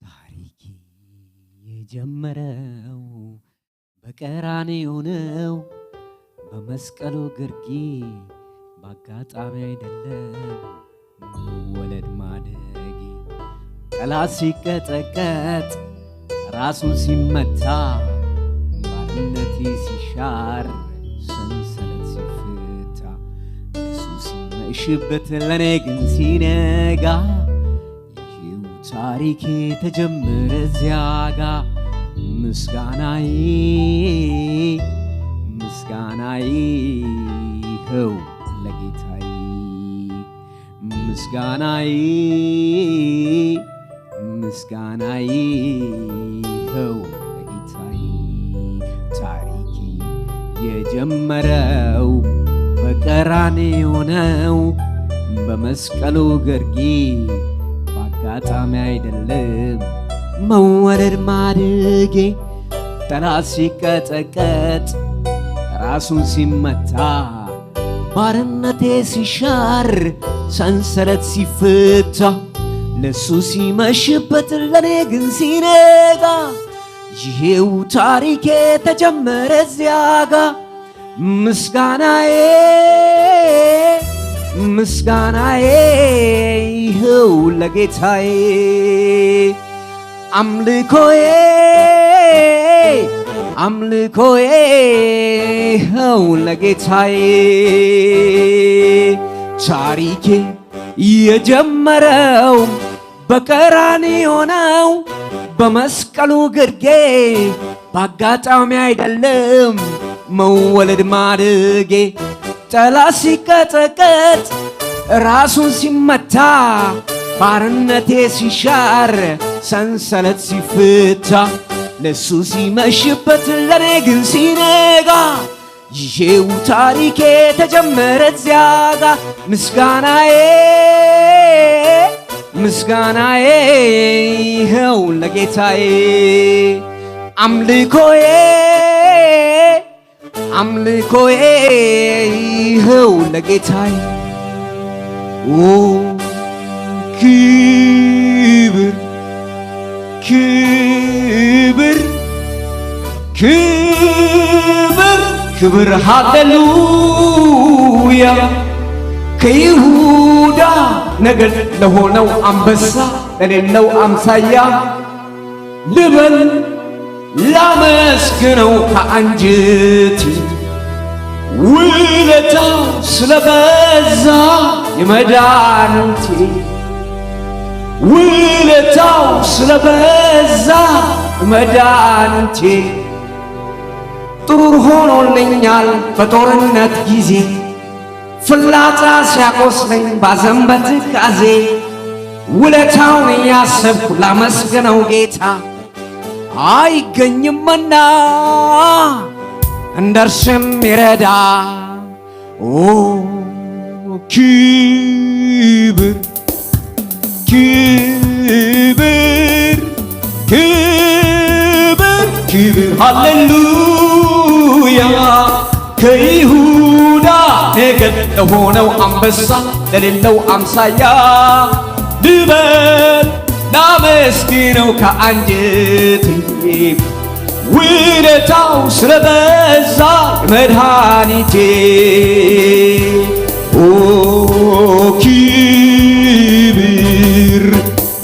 ታሪክ የጀመረው በቀራንዮ ነው፣ በመስቀሉ ግርጌ፣ በአጋጣሚ አይደለም መወለድ ማደጌ። ጠላት ሲቀጠቀጥ፣ ራሱን ሲመታ፣ ባርነቴ ሲሻር፣ ሰንሰለት ሲፈታ፣ እሱ ሲመሽበት ለኔ ግን ሲነጋ፣ ይሄው ታሪኬ ተጀመረ እዚያ ጋ። ምስጋናዬ፣ ምስጋናዬ ይኸው ለጌታዬ። ምስጋናዬ፣ ምስጋናዬ ይኸው ለጌታዬ። ታሪኬ የጀመረው በቀራንዮ ነው፣ በመስቀሉ ግርጌ፣ በአጋጣሚ አይደለም መወለድ ማደጌ። ጠላት ሲቀጠቀጥ፣ ራሱን ሲመታ፣ ባርነቴ ሲሻር፣ ሰንሰለት ሲፈታ፣ ለሱ ሲመሽበት ለኔ ግን ሲነጋ፣ ይሄው ታሪኬ ተጀመረ እዚያ ጋ። ምስጋናዬ፣ ምስጋናዬ ይኸው ለጌታዬ። አምልኮዬ፣ አምልኮዬ ይኸው ለጌታዬ። ታሪኬ የጀመረው በቀራንዮ ነው፣ በመስቀሉ ግርጌ፣ በአጋጣሚ አይደለም መወለድ ማደጌ። ጠላት ሲቀጠቀጥ፣ ራሱን ሲመታ፣ ባርነቴ ሲሻር፣ ሰንሰለት ሲፈታ፣ ለሱ ሲመሽበት ለኔ ግን ሲነጋ፣ ይሄው ታሪኬ ተጀመረ እዚያ ጋ። ምስጋናዬ፣ ምስጋናዬ ይኸው ለጌታዬ። አምልኮዬ፣ አምልኮዬ ይኸው ለጌታዬ። ኦ ክብር ክብር ክብር ክብር ሃሌሉያ ከይሁዳ ነገድ ለሆነው አንበሳ ለሌለው አምሳያ ልበል ላመስግነው ከአንጀቴ ውለታው ስለበዛ የመድኃኒቴ ውለታው ስለበዛ መድኃኒቴ ጥሩር ሆኖልኛል በጦርነት ጊዜ ፍላጻ ሲያቆስለኝ ባዘን በትካዜ ውለታውን እያሰብኩ ላመስግነው ጌታ አይገኝምና እንደርስም ይረዳ ኦ ክብር ክብር ክብር ክብር ሃሌሉያ ከይሁዳ ነገድ ለሆነው አንበሳ ለሌለው አምሳያ ልበል ላመስግነው ከአንጀቴ ውለታው ስለበዛ መድኃኒቴ ኦ ክብር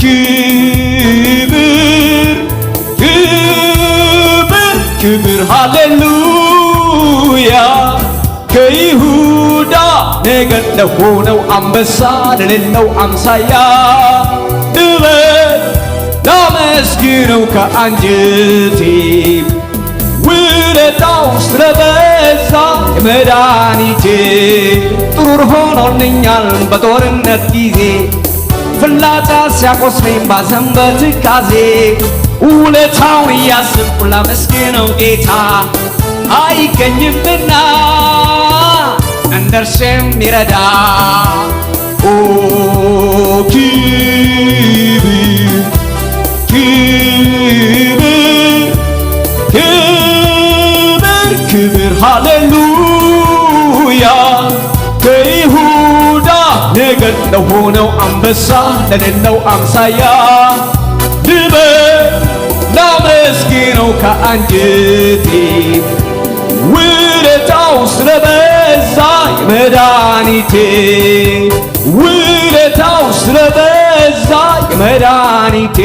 ክብር ክብር ክብር ሃሌሉያ ከይሁዳ ነገድ ለሆነው አንበሳ ለሌለው አምሳያ እበል ላመስግነው ከአንጀቴ ውለታው ስለበዛ የመድኃኒቴ ጥሩር ሆኖልኛል በጦርነት ጊዜ ፍላጻ ሲያቆስለኝ ባዘን በትካዜ ውለታውን እያስብኩ ላመስግነው ጌታ አይገኝምና እንደርስ የሚረዳ ኦ ክብር ክብር ክብር ክብር ሃሌሉያ ከይሁዳ ነገድ ለሆነው አንበሳ ለሌለው አምሳያ ልበል ላመስግነው ከአንጀቴ ውለታው ስለበዛ የመድኃኒቴ ውለታው ስለበዛ የመድኃኒቴ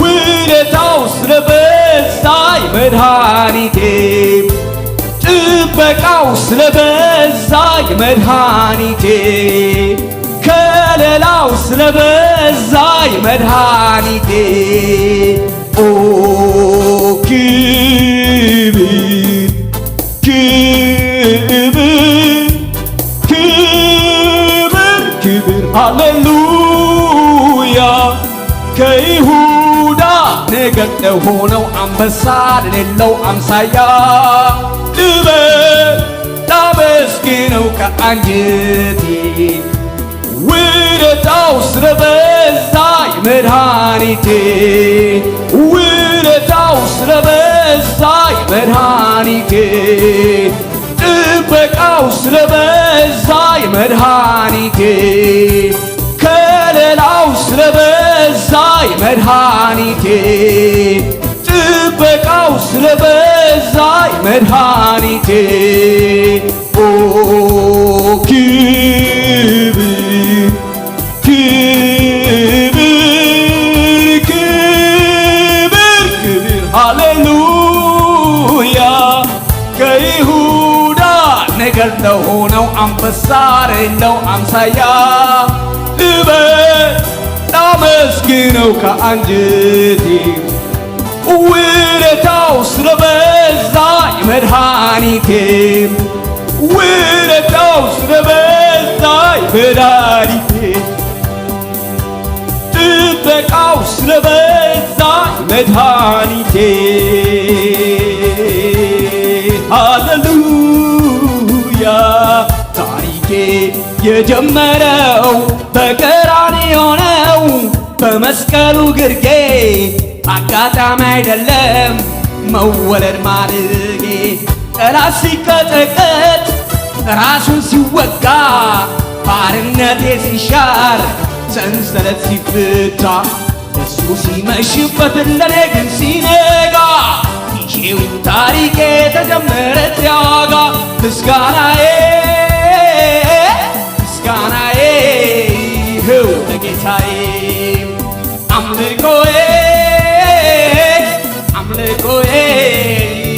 ውለታው ስለበዛ የመድኃኒቴ ጥበቃው ስለበዛ የመድኃኒቴ ከለላው ስለበዛ የመድኃኒቴ ኦ ክብር ክብር ክብር ክብር ሃሌሉያ ከይሁዳ ነገድ ለሆነው አንበሳ ለሌለው አምሳያ ልበል ላመስግነው ከአንጀቴ ውለታው ስለበዛ የመድኃኒቴ ውለታው ስለበዛ የመድኃኒቴ ጥበቃው ስለበዛ የመድኃኒቴ ከለላው ስለበዛ የመድኃኒቴ ጥበቃው ስለበዛ የመድኃኒቴ ኦ ክብር ክብር ክብር ክብር ሃሌሉያ ከይሁዳ ነገድ ለሆነው አንበሳ ለሌለው አምሳያ ልበል ላመስግነው ከአንጀቴ ውለታው ስለበዛ የመድኃኒቴ ውለታው ስለበዛ የመድኃኒቴ ጥበቃው ስለበዛ የመድኃኒቴ ሃሌሉያ ታሪኬ የጀመረው በቀራንዮ ነው በመስቀሉ ግርጌ አጋጣሚ አይደለም መወለድ ማደጌ ጠላት ሲቀጠቀጥ ራሱን ሲወጋ ባርነቴ ሲሻር ሰንሰለት ሲፈታ እሱ ሲመሽበት ለኔ ግን ሲነጋ፣ ይሄው ታሪኬ ተጀመረ እዚያ ጋ። ምስጋናዬ፣ ምስጋናዬ ይኸው ለጌታዬ። አምልኮዬ፣ አምልኮዬ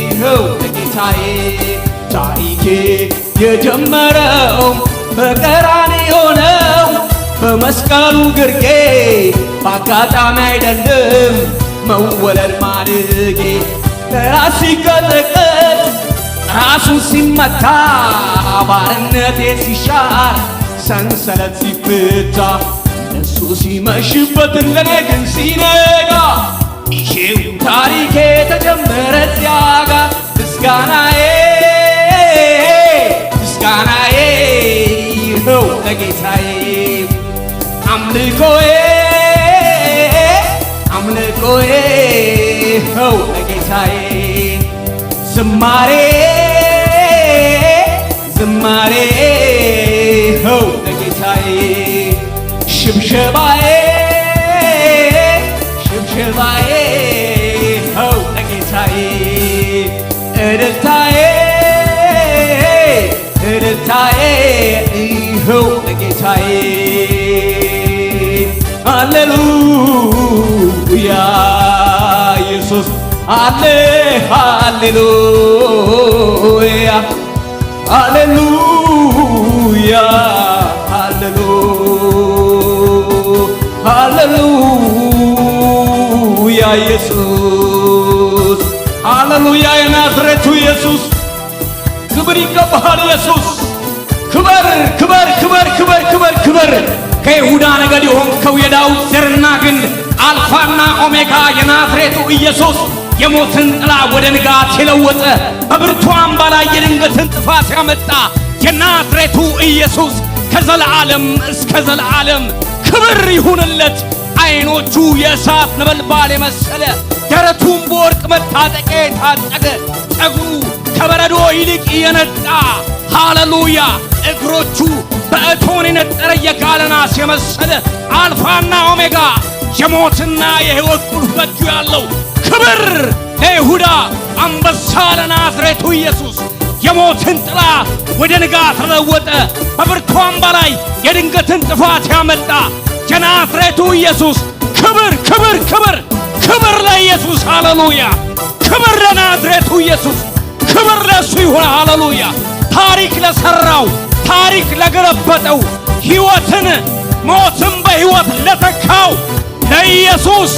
ይኸው ለጌታዬ። ታሪኬ የጀመረው በቀራንዮ ነው፣ በመስቀሉ ግርጌ። በአጋጣሚ አይደለም መወለድ ማደጌ። ራስ ሲቀጠቀጥ፣ ራሱን ሲመታ፣ ባርነቴ ሲሻር፣ ሰንሰለት ሲፈታ፣ እሱ ሲመሽበት ለኔ ግን ሲነጋ፣ ይሄው ታሪኬ ተጀመረ እዚያ ጋ። ምስጋናዬ፣ ምስጋናዬ ይኸው ለጌታዬ። አምልኮዬ፣ አምልኮዬ ይኸው ለጌታዬ። ዝማሬ፣ ዝማሬ ይኸው ለጌታዬ። ሽብሸባዬ፣ ሽብሸባዬ ይኸው ለጌታዬ። እልልታዬ፣ እልልታዬ ይኸው ለጌታዬ። ሃሌሉያ ኢየሱስ፣ ሃሌ፣ ሃሌሉያ፣ ሃሌሉያ፣ ሃሌሉ፣ ሃሌሉያ ኢየሱስ፣ ሃሌሉያ የናዝሬቱ ኢየሱስ። ክብር ይገባሃል ኢየሱስ። ክበር፣ ክበር፣ ክበር፣ ክበር፣ ክበር፣ ክበር። ከይሁዳ ነገድ የሆንከው የዳዊት ዘርና ግንድ፣ አልፋና ኦሜጋ የናዝሬቱ ኢየሱስ፣ የሞትን ጥላ ወደ ንጋት የለወጠ፣ በብርቱ አምባ ላይ የድንገትን ጥፋት ያመጣ የናዝሬቱ ኢየሱስ ከዘለዓለም እስከ ዘለዓለም ክብር ይሁንለት። አይኖቹ የእሳት ነበልባል የመሰለ፣ ደረቱን በወርቅ መታጠቂያ የታጠቀ፣ ጸጉሩ ከበረዶ ይልቅ የነጣ፣ ሃሌሉያ፣ እግሮቹ በእቶን የነጠረ የጋለ ናስ የመሰለ፣ አልፋና ኦሜጋ፣ የሞትና የሕይወት ቁልፍ በእጁ ያለው፣ ክብር ለይሁዳ አንበሳ ለናዝሬቱ ኢየሱስ። የሞትን ጥላ ወደ ንጋት ለወጠ፣ በብርቱ አምባ ላይ የድንገትን ጥፋት ያመጣ የናዝሬቱ ኢየሱስ። ክብር፣ ክብር፣ ክብር፣ ክብር ለኢየሱስ። ሃሌሉያ! ክብር ለናዝሬቱ ኢየሱስ። ክብር ለእሱ ይሁን። ሃሌሉያ! ታሪክ ለሰራው፣ ታሪክ ለገለበጠው፣ ሕይወትን ሞትን በሕይወት ለተካው ለኢየሱስ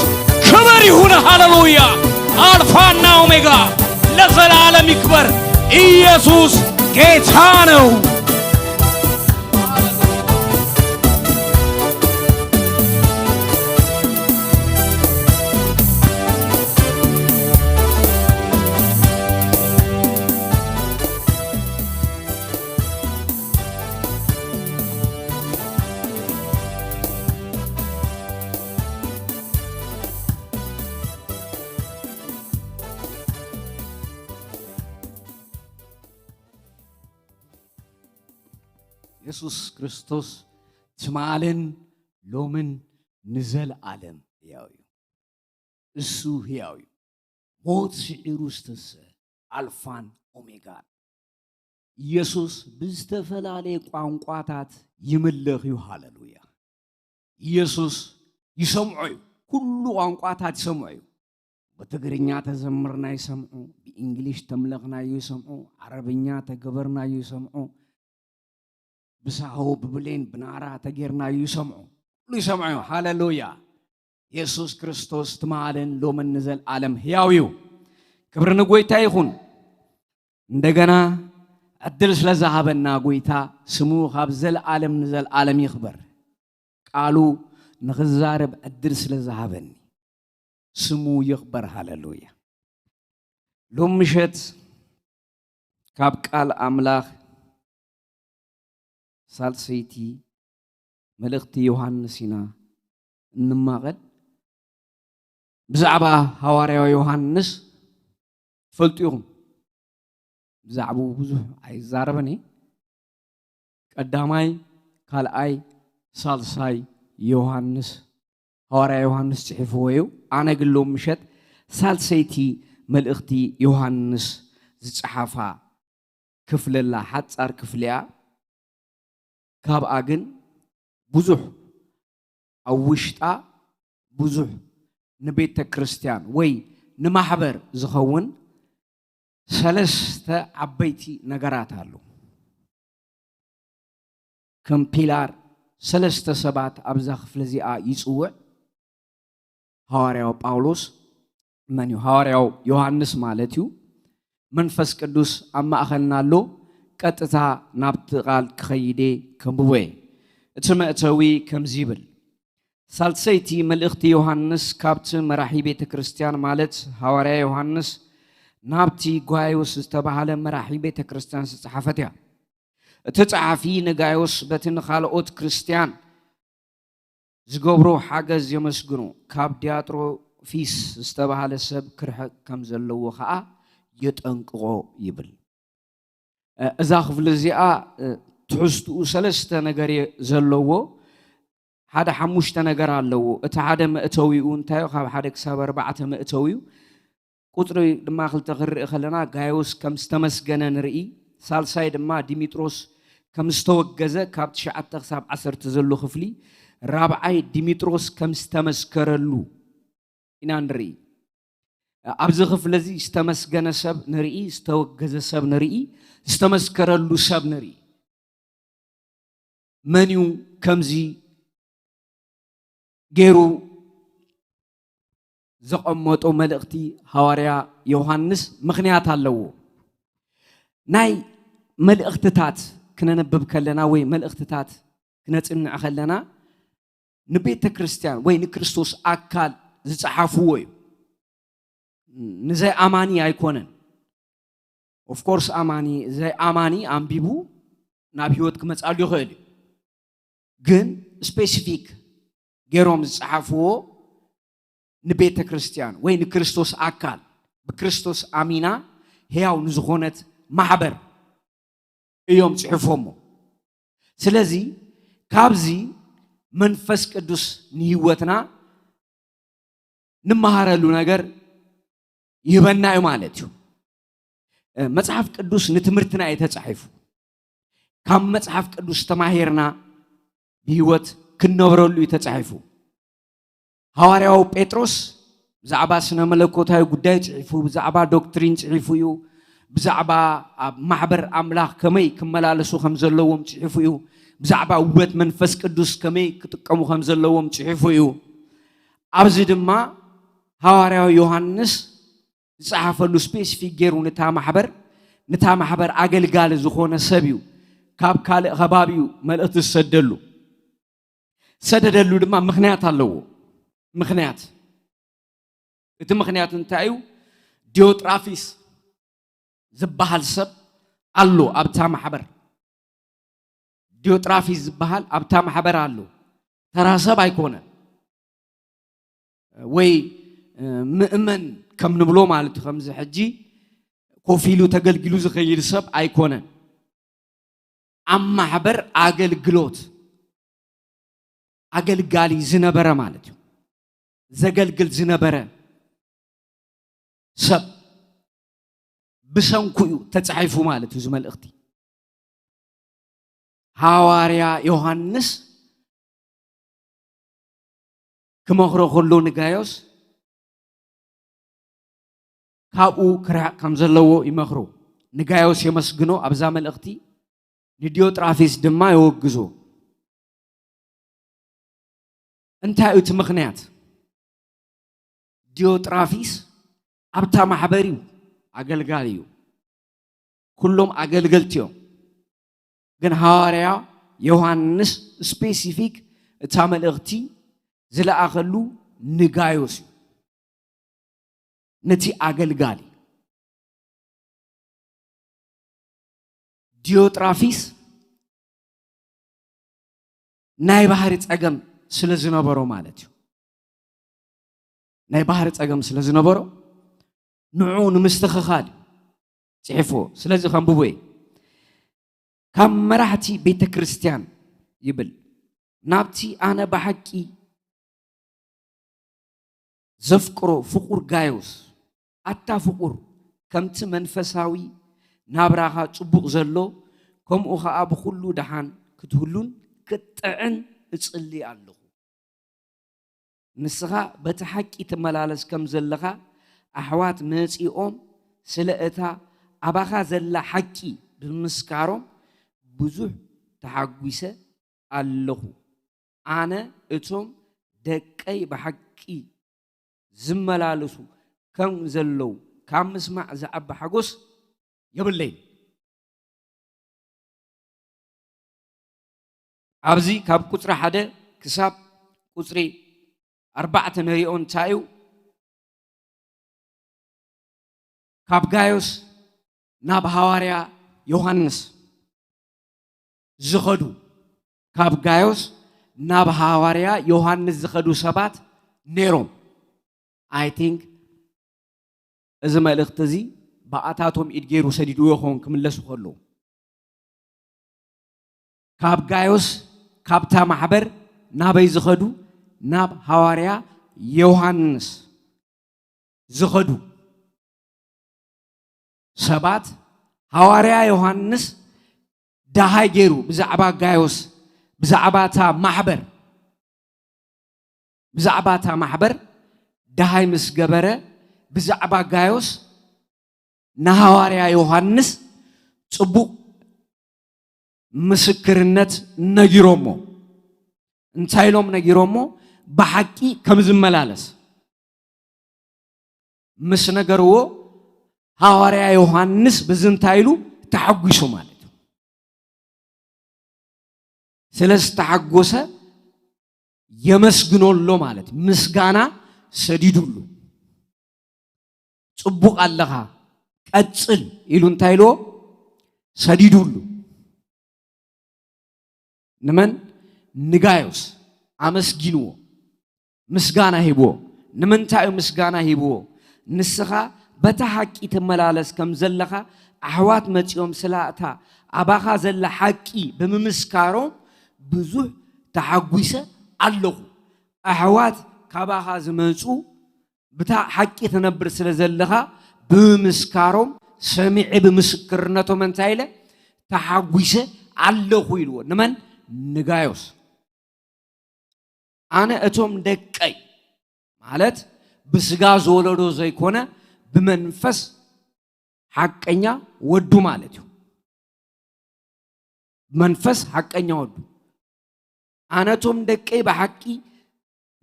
ክብር ይሁን። ሃሌሉያ! አልፋና ኦሜጋ ለዘላለም ይክበር። ኢየሱስ ጌታ ነው። የሱስ ክርስቶስ ትማልን ሎምን ንዘለኣለም ሕያው እዩ። እሱ ሕያው እዩ። ሞት ስዒሩ ዝተንስአ ኣልፋን ኦሜጋን። ኢየሱስ ብዝተፈላለየ ቋንቋታት ይምለኽ እዩ። ሃሌሉያ። ኢየሱስ ይሰምዖ እዩ። ኩሉ ቋንቋታት ይሰምዖ እዩ። ብትግርኛ ተዘምርና ይሰምዑ፣ ብእንግሊሽ ተምለኽናዩ ይሰምዑ፣ ዓረብኛ ተገበርናዩ ይሰምዑ፣ ብሳሆ ብብሌን ብናራ ተጌርናዩ ይሰምዑ። ኩሉ ይሰምዖ እዩ። ሃሌሉያ። የሱስ ክርስቶስ ትማልን ሎምን ንዘለኣለም ሕያው እዩ። ክብሪ ንጎይታ ይኹን። እንደገና ዕድል ስለ ዝሃበና ጎይታ ስሙ ካብ ዘለኣለም ንዘለኣለም ይኽበር። ቃሉ ንኽዛረብ ዕድል ስለ ዝሃበኒ ስሙ ይኽበር። ሃሌሉያ። ሎም ምሸት ካብ ቃል ኣምላኽ ሳልሰይቲ መልእኽቲ ዮሃንስ ኢና እንማቐል። ብዛዕባ ሃዋርያዊ ዮሃንስ ትፈልጡ ኢኹም። ብዛዕባኡ ብዙሕ ኣይዛረብን እየ። ቀዳማይ፣ ካልኣይ፣ ሳልሳይ ዮሃንስ ሃዋርያ ዮሃንስ ጽሒፍዎ እዩ። ኣነ ግን ሎም ምሸት ሳልሰይቲ መልእኽቲ ዮሃንስ ዝጸሓፋ ክፍሊ ኣላ፣ ሓጻር ክፍሊ እያ። ካብኣ ግን ብዙሕ ኣብ ውሽጣ ብዙሕ ንቤተ ክርስቲያን ወይ ንማሕበር ዝኸውን ሰለስተ ዓበይቲ ነገራት ኣሎ። ከም ፒላር ሰለስተ ሰባት ኣብዛ ክፍሊ እዚኣ ይጽውዕ። ሃዋርያው ጳውሎስ መን እዩ? ሃዋርያው ዮሃንስ ማለት እዩ። መንፈስ ቅዱስ ኣብ ማእኸልና ኣሎ። ቀጥታ ናብቲ ቃል ክኸይድ እየ፣ ከንብቦ እየ። እቲ መእተዊ ከምዚ ይብል። ሳልሰይቲ መልእኽቲ ዮሃንስ ካብቲ መራሒ ቤተ ክርስቲያን ማለት ሃዋርያ ዮሃንስ ናብቲ ጓዮስ ዝተባህለ መራሒ ቤተ ክርስቲያን ዝተጻሓፈት እያ። እቲ ጸሓፊ ንጋዮስ በቲ ንኻልኦት ክርስቲያን ዝገብሮ ሓገዝ የመስግኖ፣ ካብ ዲያጥሮፊስ ዝተባህለ ሰብ ክርሕቕ ከም ዘለዎ ኸኣ የጠንቅቖ ይብል። እ፣ እዛ ክፍሊ እዚኣ፣ እ፣ ትሕዝትኡ ሰለስተ ነገር እየ ዘለዎ። ሓደ ሓሙሽተ ነገር ኣለዎ። እቲ ሓደ መእተዊኡ እንታይ እዩ? ካብ ሓደ ክሳብ ኣርባዕተ መእተዊኡ። ቁጽሪ ድማ ክልተ ክንርኢ ከለና፣ ጋዮስ ከም ዝተመስገነ ንርኢ። ሳልሳይ ድማ ዲሚጥሮስ ከም ዝተወገዘ፣ ካብ ትሽዓተ ክሳብ ዓሰርተ ዘሎ ክፍሊ። ራብዓይ ዲሚጥሮስ ከም ዝተመስከረሉ ኢና ንርኢ። ኣብዚ ክፍሊ እዚ ዝተመስገነ ሰብ ንርኢ፣ ዝተወገዘ ሰብ ንርኢ፣ ዝተመስከረሉ ሰብ ንርኢ። መን እዩ ከምዚ ገይሩ ዘቐመጦ? መልእኽቲ ሃዋርያ ዮሃንስ ምኽንያት ኣለዎ። ናይ መልእኽትታት ክነንብብ ከለና ወይ መልእኽትታት ክነጽንዕ ከለና ንቤተ ክርስቲያን ወይ ንክርስቶስ ኣካል ዝጸሓፍዎ እዩ። ንዘይ ኣማኒ ኣይኮነን። ኦፍኮርስ ኣማኒ፣ ዘይ ኣማኒ ኣንቢቡ ናብ ህይወት ክመጻሉ ይኽእል እዩ። ግን ስፔሲፊክ ገይሮም ዝጸሓፍዎ ንቤተ ክርስቲያን ወይ ንክርስቶስ ኣካል፣ ብክርስቶስ ኣሚና ሕያው ንዝኾነት ማሕበር እዮም ጽሕፎሞ። ስለዚ ካብዚ መንፈስ ቅዱስ ንህይወትና ንመሃረሉ ነገር ይህበና እዩ ማለት እዩ። እ፣ መጽሓፍ ቅዱስ ንትምህርትና እዩ ተጻሒፉ። ካብ መጽሓፍ ቅዱስ ተማሂርና ብህይወት ክንነብረሉ እዩ ተጻሒፉ። ሃዋርያው ጴጥሮስ ብዛዕባ ስነ መለኮታዊ ጉዳይ ጽሒፉ፣ ብዛዕባ ዶክትሪን ጽሒፉ እዩ። ብዛዕባ ኣብ ማሕበር ኣምላኽ ከመይ ክመላለሱ ከም ዘለዎም ጽሒፉ እዩ። ብዛዕባ ውበት መንፈስ ቅዱስ ከመይ ክጥቀሙ ከም ዘለዎም ጽሒፉ እዩ። ኣብዚ ድማ ሃዋርያው ዮሃንስ ዝጸሓፈሉ ስፔሲፊክ ገይሩ ነታ ማሕበር፣ ነታ ማሕበር ኣገልጋሊ ዝኾነ ሰብ እዩ ካብ ካልእ ከባቢ እዩ መልእኽቲ ዝሰደሉ። ዝሰደደሉ ድማ ምኽንያት ኣለዎ። ምኽንያት፣ እቲ ምኽንያት እንታይ እዩ? ዲዮጥራፊስ ዝበሃል ሰብ ኣሎ ኣብታ ማሕበር። ዲዮጥራፊስ ዝበሃል ኣብታ ማሕበር ኣሎ። ተራ ሰብ ኣይኮነን። ወይ፣ እ፣ ምእመን ከም ንብሎ ማለት እዩ። ከምዚ ሕጂ ኮፍ ኢሉ ተገልጊሉ ዝኸይድ ሰብ ኣይኮነን። ኣብ ማሕበር ኣገልግሎት ኣገልጋሊ ዝነበረ ማለት እዩ። ዘገልግል ዝነበረ ሰብ ብሰንኩ እዩ ተጻሒፉ ማለት እዩ። እዚ መልእኽቲ ሃዋርያ ዮሃንስ ክመኽሮ ከሎ ንጋዮስ ካብኡ ክርሕቕ ከም ዘለዎ ይመኽሮ። ንጋዮስ የመስግኖ ኣብዛ መልእኽቲ፣ ንዲዮጥራፊስ ድማ የወግዞ። እንታይ እዩ እቲ ምኽንያት? ዲዮጥራፊስ ኣብታ ማሕበር እዩ፣ ኣገልጋሊ እዩ። ኩሎም ኣገልገልቲ እዮም። ግን ሃዋርያ ዮሃንስ ስፔሲፊክ እታ መልእኽቲ ዝለኣኸሉ ንጋዮስ እዩ፣ ነቲ ኣገልጋሊ። ዲዮጥራፊስ ናይ ባህሪ ጸገም ስለ ዝነበሮ ማለት እዩ። ናይ ባህሪ ጸገም ስለ ዝነበሮ ንዕኡ ንምስትኽኻል እዩ ጽሒፍዎ። ስለዚ ከንብቦ እየ። ካብ መራሕቲ ቤተ ክርስቲያን ይብል፣ ናብቲ ኣነ ብሓቂ ዘፍቅሮ ፍቑር ጋዮስ፣ ኣታ ፍቑር፣ ከምቲ መንፈሳዊ ናብራኻ ጽቡቕ ዘሎ፣ ከምኡ ኸኣ ብኹሉ ደሓን ክትህሉን ክትጥዕን እጽሊ ኣለኹ። ንስኻ በቲ ሓቂ ትመላለስ ከም ዘለኻ፣ ኣሕዋት መጺኦም ስለ እታ ኣባኻ ዘላ ሓቂ ብምምስካሮም ብዙሕ ተሓጒሰ ኣለኹ። ኣነ እቶም ደቀይ ብሓቂ ዝመላለሱ ከም ዘለዉ ካብ ምስማዕ ዝዓቢ ሓጎስ የብለይን። ኣብዚ ካብ ቁጽሪ ሓደ ክሳብ ቁጽሪ ኣርባዕተ ንሪኦ እንታይ እዩ? ካብ ጋዮስ ናብ ሃዋርያ ዮሃንስ ዝኸዱ፣ ካብ ጋዮስ ናብ ሃዋርያ ዮሃንስ ዝኸዱ ሰባት ነይሮም። I think እዚ መልእኽቲ እዚ ብኣታቶም ኢድ ገይሩ ሰዲድዎ ይኸውን ክምለሱ ከለዉ። ካብ ጋዮስ ካብታ ማሕበር ናበይ ዝኸዱ? ናብ ሃዋርያ ዮሃንስ ዝኸዱ ሰባት፣ ሃዋርያ ዮሃንስ ደሃይ ገይሩ ብዛዕባ ጋዮስ፣ ብዛዕባ እታ ማሕበር፣ ብዛዕባ እታ ማሕበር ደሃይ ምስ ገበረ፣ ብዛዕባ ጋዮስ ንሃዋርያ ዮሃንስ ጽቡቕ ምስክርነት ነጊሮሞ። እንታይ ኢሎም ነጊሮሞ? ብሓቂ ከም ዝመላለስ ምስ ነገርዎ፣ ሃዋርያ ዮሃንስ ብዚ እንታይ ኢሉ? ተሓጒሱ ማለት እዩ። ስለ ዝተሓጎሰ የመስግኖ ኣሎ ማለት እዩ። ምስጋና ሰዲዱሉ። ጽቡቕ ኣለኻ፣ ቀጽል ኢሉ እንታይ ኢልዎ? ሰዲዱሉ። ንመን? ንጋዮስ ኣመስጊንዎ፣ ምስጋና ሂብዎ። ንምንታይ እዩ ምስጋና ሂብዎ? ንስኻ በታ ሓቂ ትመላለስ ከም ዘለኻ፣ ኣሕዋት መጺኦም ስለ እታ ኣባኻ ዘላ ሓቂ ብምምስካሮም ብዙሕ ተሓጒሰ ኣለኹ። ኣሕዋት ካባኻ ዝመጹ ብታ ሓቂ ትነብር ስለ ዘለኻ ብምምስካሮም ሰሚዐ ብምስክርነቶም እንታይ ኢለ ተሓጒሰ ኣለኹ ኢልዎ። ንመን? ንጋዮስ። ኣነ እቶም ደቀይ ማለት ብስጋ ዝወለዶ ዘይኮነ ብመንፈስ ሓቀኛ ወዱ ማለት እዩ። መንፈስ ሓቀኛ ወዱ። ኣነ እቶም ደቀይ ብሓቂ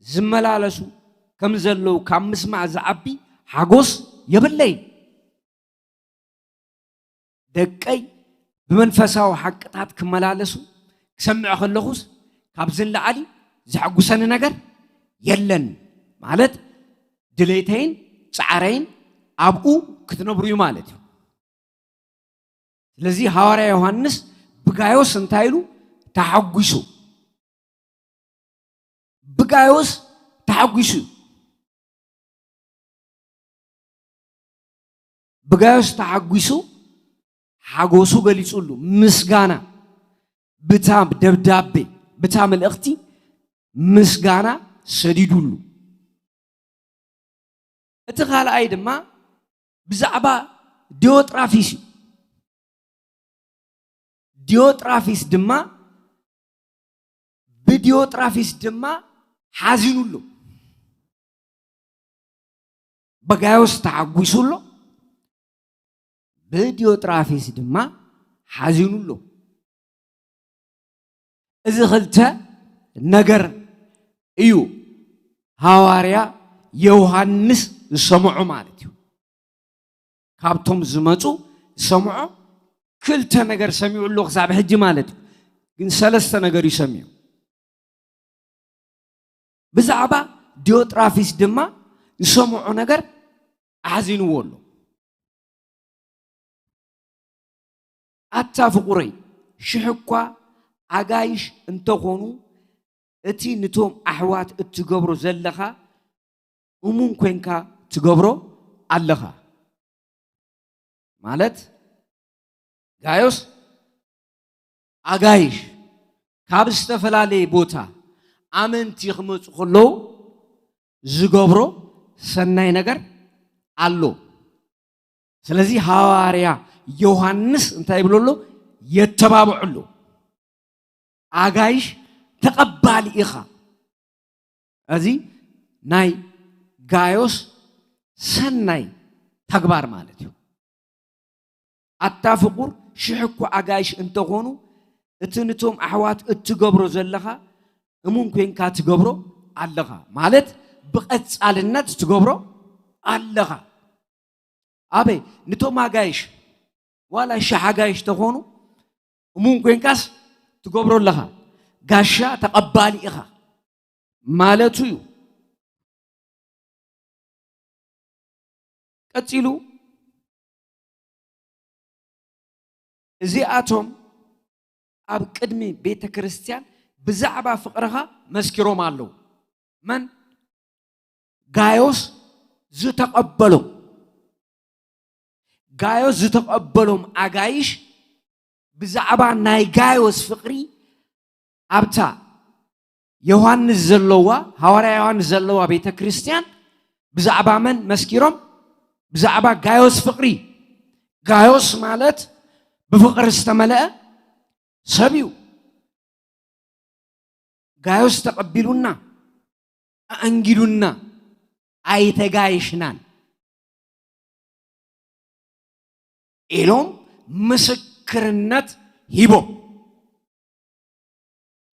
ዝመላለሱ ከም ዘለዉ ካብ ምስማዕ ዝዓቢ ሓጎስ የብለይን። ደቀይ ብመንፈሳዊ ሓቅታት ክመላለሱ ክሰምዕ ከለኹስ ካብዚ ንላዕሊ ዘሐጉሰኒ ነገር የለን። ማለት ድሌተይን ጻዕረይን ኣብኡ ክትነብሩ እዩ ማለት እዩ። ስለዚ ሃዋርያ ዮሃንስ ብጋዮስ እንታይ ኢሉ ተሓጒሱ? ብጋዮስ ተሓጒሱ እዩ። ብጋዮስ ተሓጒሱ ሓጎሱ ገሊጹሉ፣ ምስጋና ብታ ደብዳቤ፣ ብታ መልእኽቲ ምስጋና ሰዲዱሉ። እቲ ካልኣይ ድማ ብዛዕባ ዲዮጥራፊስ እዩ። ዲዮጥራፊስ ድማ፣ ብዲዮጥራፊስ ድማ ሓዚኑሉ። ብጋዮስ ተሓጒሱ ኣሎ፣ ብዲዮጥራፊስ ድማ ሓዚኑ ኣሎ። እዚ ክልተ ነገር እዩ ሃዋርያ ዮሃንስ ዝሰምዖ ማለት እዩ። ካብቶም ዝመጹ ዝሰምዖ ክልተ ነገር ሰሚዑ ኣሎ ክሳብ ሕጂ ማለት እዩ። ግን ሰለስተ ነገር እዩ ሰሚዑ። ብዛዕባ ዲዮጥራፊስ ድማ ዝሰምዖ ነገር ኣሕዚንዎ ኣሎ። ኣታ ፍቑረይ፣ ሽሕ እኳ ኣጋይሽ እንተኾኑ፣ እቲ ንቶም ኣሕዋት እትገብሮ ዘለኻ እሙን ኮንካ ትገብሮ ኣለኻ። ማለት ጋዮስ ኣጋይሽ ካብ ዝተፈላለየ ቦታ ኣመንቲ ክመጹ ከለዉ ዝገብሮ ሰናይ ነገር ኣሎ። ስለዚ ሃዋርያ ዮሃንስ እንታይ ይብሎ ኣሎ? የተባብዖ ኣሎ። ኣጋይሽ ተቐባሊ ኢኻ። እዚ ናይ ጋዮስ ሰናይ ተግባር ማለት እዩ። ኣታ ፍቑር ሽሕ እኳ ኣጋይሽ እንተኾኑ፣ እቲ ንቶም ኣሕዋት እትገብሮ ዘለኻ እሙን ኮንካ ትገብሮ ኣለኻ። ማለት ብቐጻልነት ትገብሮ ኣለኻ። ኣበይ? ንቶም ኣጋይሽ፣ ዋላ ሽሕ ኣጋይሽ ተኾኑ፣ እሙን ኮንካስ ትገብሮ ኣለኻ። ጋሻ ተቐባሊ ኢኻ ማለቱ እዩ። ቀጺሉ እዚኣቶም ኣብ ቅድሚ ቤተ ክርስቲያን ብዛዕባ ፍቕርኻ መስኪሮም ኣለዉ። መን? ጋዮስ ዝተቐበሎም። ጋዮስ ዝተቐበሎም ኣጋይሽ ብዛዕባ ናይ ጋዮስ ፍቕሪ ኣብታ ዮሃንስ ዘለዋ፣ ሃዋርያ ዮሃንስ ዘለዋ ቤተ ክርስቲያን ብዛዕባ መን መስኪሮም? ብዛዕባ ጋዮስ ፍቕሪ። ጋዮስ ማለት ብፍቕሪ ዝተመልአ ሰብ እዩ። ጋዮስ ተቐቢሉና፣ ኣኣንጊዱና፣ ኣይተጋይሽናን ኢሎም ምስክርነት ሂቦም።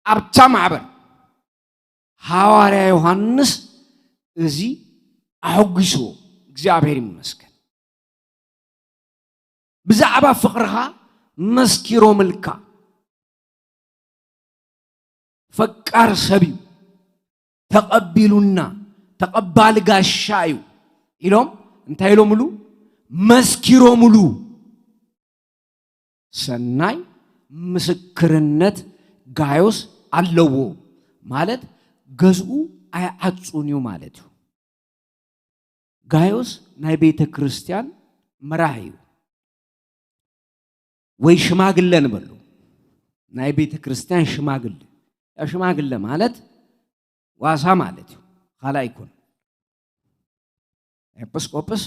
ኣብታ ማሕበር ሃዋርያ ዮሃንስ እዚ ኣሐጒስዎ። እግዚኣብሔር ይመስገን። ብዛዕባ ፍቕርኻ መስኪሮምልካ። ፈቃር ሰብ እዩ። ተቐቢሉና፣ ተቐባሊ ጋሻ እዩ ኢሎም እንታይ ኢሎምሉ? መስኪሮምሉ። ሰናይ ምስክርነት ጋዮስ ኣለዎ ማለት ገዝኡ ኣይዓጹን እዩ ማለት እዩ። ጋዮስ ናይ ቤተ ክርስቲያን መራሒ እዩ። ወይ ሽማግለ ንበሉ። ናይ ቤተ ክርስቲያን ሽማግለ። ያው ሽማግለ ማለት ዋሳ ማለት እዩ። ካልእ ኣይኮን። ኤጲስቆጶስ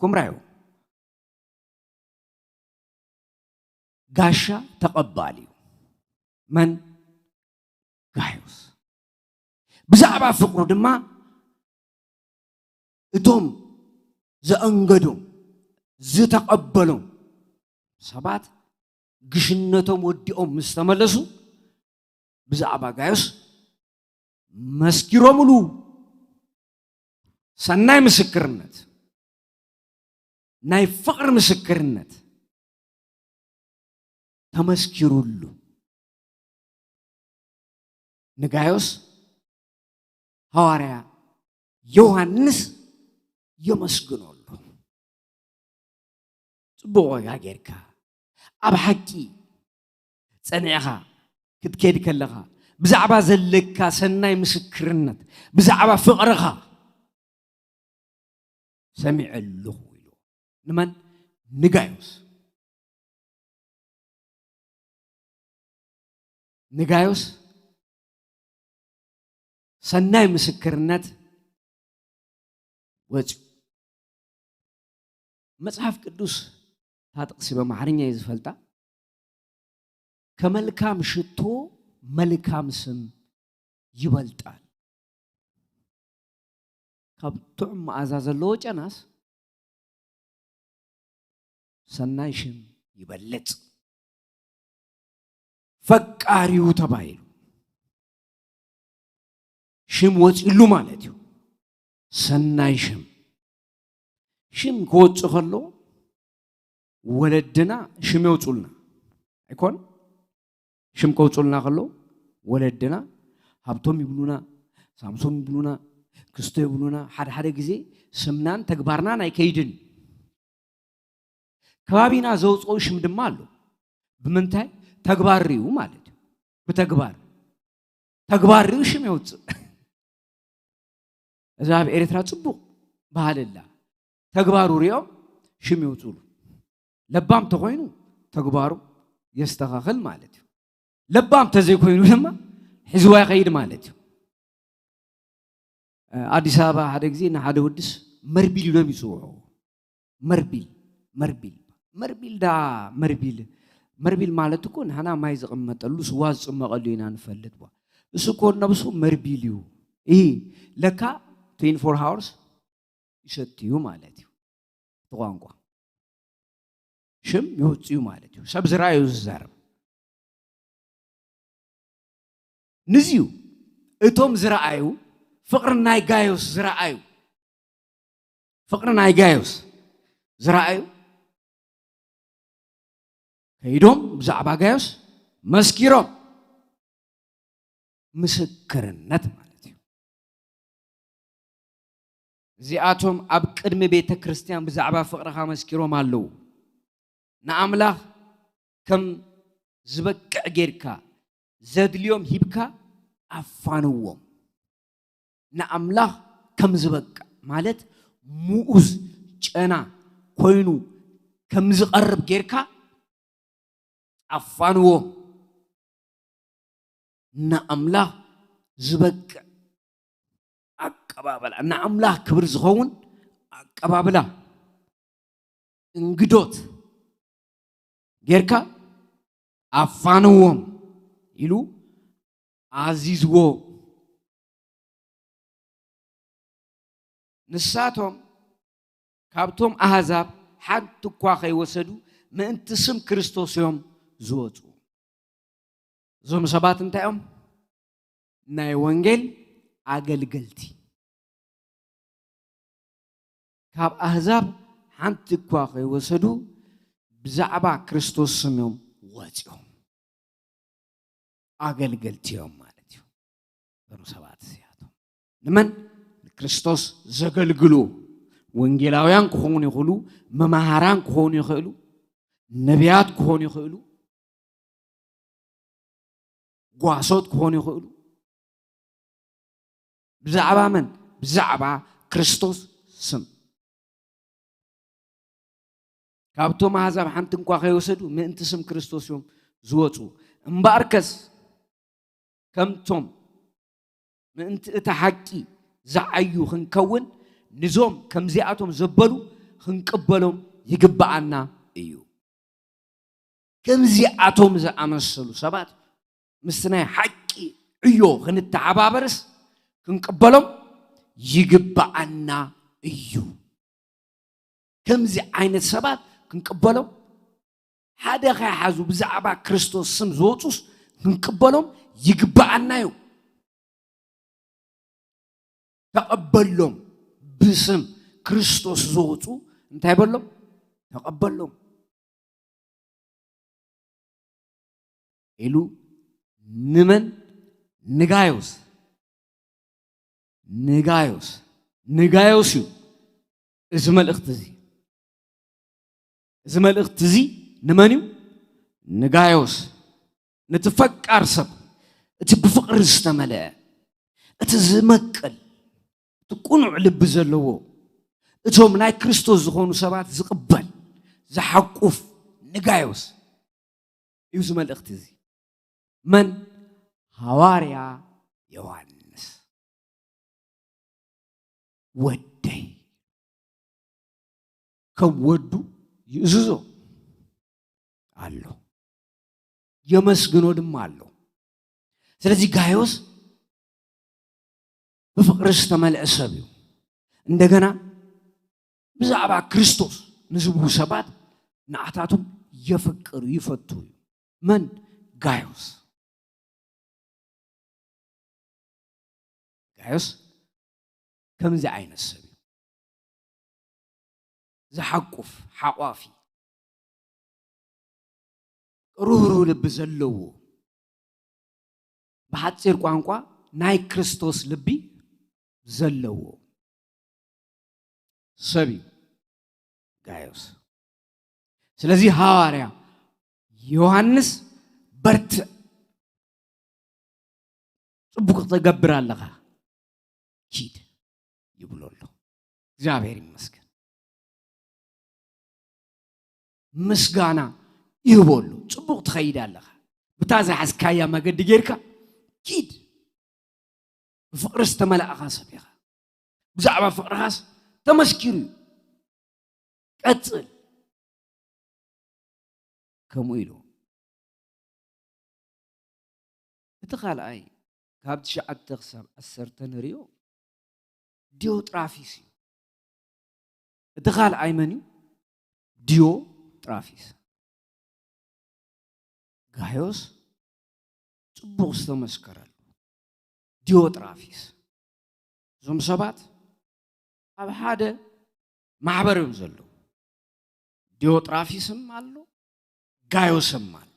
ኩምራዩ። ጋሻ ተቐባሊ እዩ። መን? ጋዮስ። ብዛዕባ ፍቕሩ ድማ እቶም ዘኣንገዶም፣ ዝተቐበሎም ሰባት ግሽነቶም ወዲኦም ምስ ተመለሱ፣ ብዛዕባ ጋዮስ መስኪሮምሉ። ሰናይ ምስክርነት፣ ናይ ፍቕሪ ምስክርነት ተመስኪሩሉ። ንጋዮስ ሃዋርያ ዮሃንስ የመስግኖ ኣሎ። ጽቡቕ ዋጋ ጌርካ፣ ኣብ ሓቂ ጸኒዕኻ ክትከይድ ከለኻ፣ ብዛዕባ ዘለካ ሰናይ ምስክርነት፣ ብዛዕባ ፍቕርኻ ሰሚዐ ኣለኹ ኢሉ። ንመን? ንጋዮስ። ንጋዮስ ሰናይ ምስክርነት ወፂኡ። መጽሓፍ ቅዱስ እታ ጥቕሲ ብኣምሓርኛ እየ ዝፈልጣ፣ ከመልካም ሽቶ መልካም ስም ይበልጣል። ካብ ጥዑም መኣዛ ዘለዎ ጨናስ ሰናይ ሽም ይበልጽ። ፈቃሪው ተባሂሉ ሽም ወፂሉ ማለት እዩ። ሰናይ ሽም። ሽም ክወፅእ ከሎ ወለድና ሽም የውፁልና ኣይኮን? ሽም ከውፁልና ከሎ ወለድና ሃብቶም ይብሉና፣ ሳምሶም ይብሉና፣ ክስቶ ይብሉና። ሓደ ሓደ ግዜ ስምናን ተግባርናን ኣይከይድን እዩ። ከባቢና ዘውፅኦ ሽም ድማ ኣሎ። ብምንታይ? ተግባር ሪኡ ማለት እዩ። ብተግባር፣ ተግባር ሪኡ ሽም የውፅእ። እዚ ኣብ ኤርትራ ጽቡቕ ባህሊ ኣላ። ተግባሩ ሪኦም ሽም የውፅሉ። ለባም ተኾይኑ ተግባሩ የስተኻኽል ማለት እዩ። ለባም ተዘይኮይኑ ድማ ሒዝዋ ይኸይድ ማለት እዩ። ኣዲስ ኣበባ ሓደ ግዜ ንሓደ ወድስ መርቢል ኢሎም ይፅውዑ። መርቢል፣ መርቢል፣ መርቢል ዳ መርቢል። መርቢል ማለት እኮ ንሕና ማይ ዝቕመጠሉ፣ ስዋ ዝፅመቐሉ ኢና ንፈልጥ። ቧ እሱ እኮ ነብሱ መርቢል እዩ። ይህ ለካ ትዌንቲ ፎር ሃወርስ ይሰትዩ ማለት እዩ። እቲ ቋንቋ ሽም ይውፅዩ ማለት እዩ። ሰብ ዝረኣዩ ዝዛረብ ንዚዩ። እቶም ዝረኣዩ፣ ፍቕሪ ናይ ጋዮስ ዝረኣዩ፣ ፍቕሪ ናይ ጋዮስ ዝረኣዩ ከይዶም ብዛዕባ ጋዮስ መስኪሮም። ምስክርነት ማለት እዩ። እዚኣቶም ኣብ ቅድሚ ቤተ ክርስቲያን ብዛዕባ ፍቕርኻ መስኪሮም ኣለዉ። ንኣምላኽ ከም ዝበቅዕ ጌርካ፣ ዘድልዮም ሂብካ ኣፋንዎም። ንኣምላኽ ከም ዝበቅዕ ማለት፣ ምኡዝ ጨና ኮይኑ ከም ዝቐርብ ጌርካ ኣፋንዎም። ንኣምላኽ ዝበቅዕ ኣቀባብላ፣ ንኣምላኽ ክብሪ ዝኸውን ኣቀባብላ፣ እንግዶት ጌርካ ኣፋንዎም ኢሉ ኣዚዝዎ። ንሳቶም ካብቶም ኣህዛብ ሓንቲ እኳ ከይወሰዱ፣ ምእንቲ ስም ክርስቶስ እዮም ዝወፁ። እዞም ሰባት እንታይ እዮም? ናይ ወንጌል ኣገልገልቲ። ካብ ኣህዛብ ሓንቲ እኳ ከይወሰዱ፣ ብዛዕባ ክርስቶስ ስም እዮም ወፂኦም። ኣገልገልቲ እዮም ማለት እዩ። እዞም ሰባት እዚኣቶም ንመን? ንክርስቶስ ዘገልግሉ። ወንጌላውያን ክኾኑ ይኽእሉ፣ መማህራን ክኾኑ ይኽእሉ፣ ነቢያት ክኾኑ ይኽእሉ፣ ጓሶት ክኾኑ ይኽእሉ። ብዛዕባ መን? ብዛዕባ ክርስቶስ ስም። ካብቶም ኣህዛብ ሓንቲ እንኳ ከይወሰዱ፣ ምእንቲ ስም ክርስቶስ እዮም ዝወፁ። እምበኣርከስ ከምቶም ምእንቲ እቲ ሓቂ ዝዓዩ ክንከውን፣ ንዞም ከምዚኣቶም ዘበሉ ክንቅበሎም ይግብኣና እዩ። ከምዚኣቶም ዝኣመሰሉ ሰባት ምስቲ ናይ ሓቂ ዕዮ ክንተሓባበርስ ክንቅበሎም ይግብኣና እዩ። ከምዚ ዓይነት ሰባት ክንቅበሎም፣ ሓደ ከይሓዙ ብዛዕባ ክርስቶስ ስም ዝወፁስ ክንቅበሎም ይግብኣና እዩ። ተቐበሎም። ብስም ክርስቶስ ዝወፁ እንታይ በሎም? ተቐበሎም ኢሉ ንመን? ንጋዮስ። ንጋዮስ። ንጋዮስ እዩ እዚ መልእኽቲ እዚ። እዚ መልእኽቲ እዚ ንመን እዩ? ንጋዮስ። ነቲ ፈቃር ሰብ፣ እቲ ብፍቕሪ ዝተመልአ፣ እቲ ዝመቅል፣ እቲ ቅኑዕ ልቢ ዘለዎ፣ እቶም ናይ ክርስቶስ ዝኾኑ ሰባት ዝቕበል፣ ዝሓቁፍ ንጋዮስ እዩ እዚ መልእኽቲ እዚ። መን? ሃዋርያ ዮሃንስ። ወደይ ከም ወዱ ይእዝዞ ኣሎ፣ የመስግኖ ድማ ኣሎ። ስለዚ ጋዮስ ብፍቕሪ ዝተመልአ ሰብ እዩ። እንደገና ብዛዕባ ክርስቶስ ንዝብሉ ሰባት ንዓታቶም የፍቅር እዩ፣ ይፈቱ እዩ። መን? ጋዮስ። ጋዮስ ከምዚ ዓይነት ሰብ እዩ። ዝሓቁፍ፣ ሓቋፊ፣ ርህሩህ ልቢ ዘለዎ፣ ብሓፂር ቋንቋ ናይ ክርስቶስ ልቢ ዘለዎ ሰብ እዩ ጋዮስ። ስለዚ ሃዋርያ ዮሃንስ በርትዕ፣ ጽቡቕ ትገብር ኣለኻ፣ ኪድ ይብሎ ኣሎ። እግዚኣብሔር ይመስገን። ምስጋና ይህቦ ኣሎ። ጽቡቕ ትኸይድ ኣለኻ። ብታ ዝሓዝካያ መገዲ ጌርካ ኪድ። ብፍቕሪ ዝተመላእኻ ሰብ ኢኻ። ብዛዕባ ፍቕርኻስ ተመስኪሩ እዩ። ቀጽል። ከምኡ ኢሉ እቲ ካልኣይ ካብ ትሽዓተ ክሳብ ዓሰርተ ንሪኦ ዲዮጥራፊስ እዩ። እቲ ካልኣይ መን እዩ? ዲዮጥራፊስ። ጋዮስ ጽቡቕ ዝተመስከረሉ። ዲዮጥራፊስ። እዞም ሰባት ኣብ ሓደ ማሕበር እዮም ዘለዉ። ዲዮጥራፊስም ኣሎ፣ ጋዮስም ኣሎ፣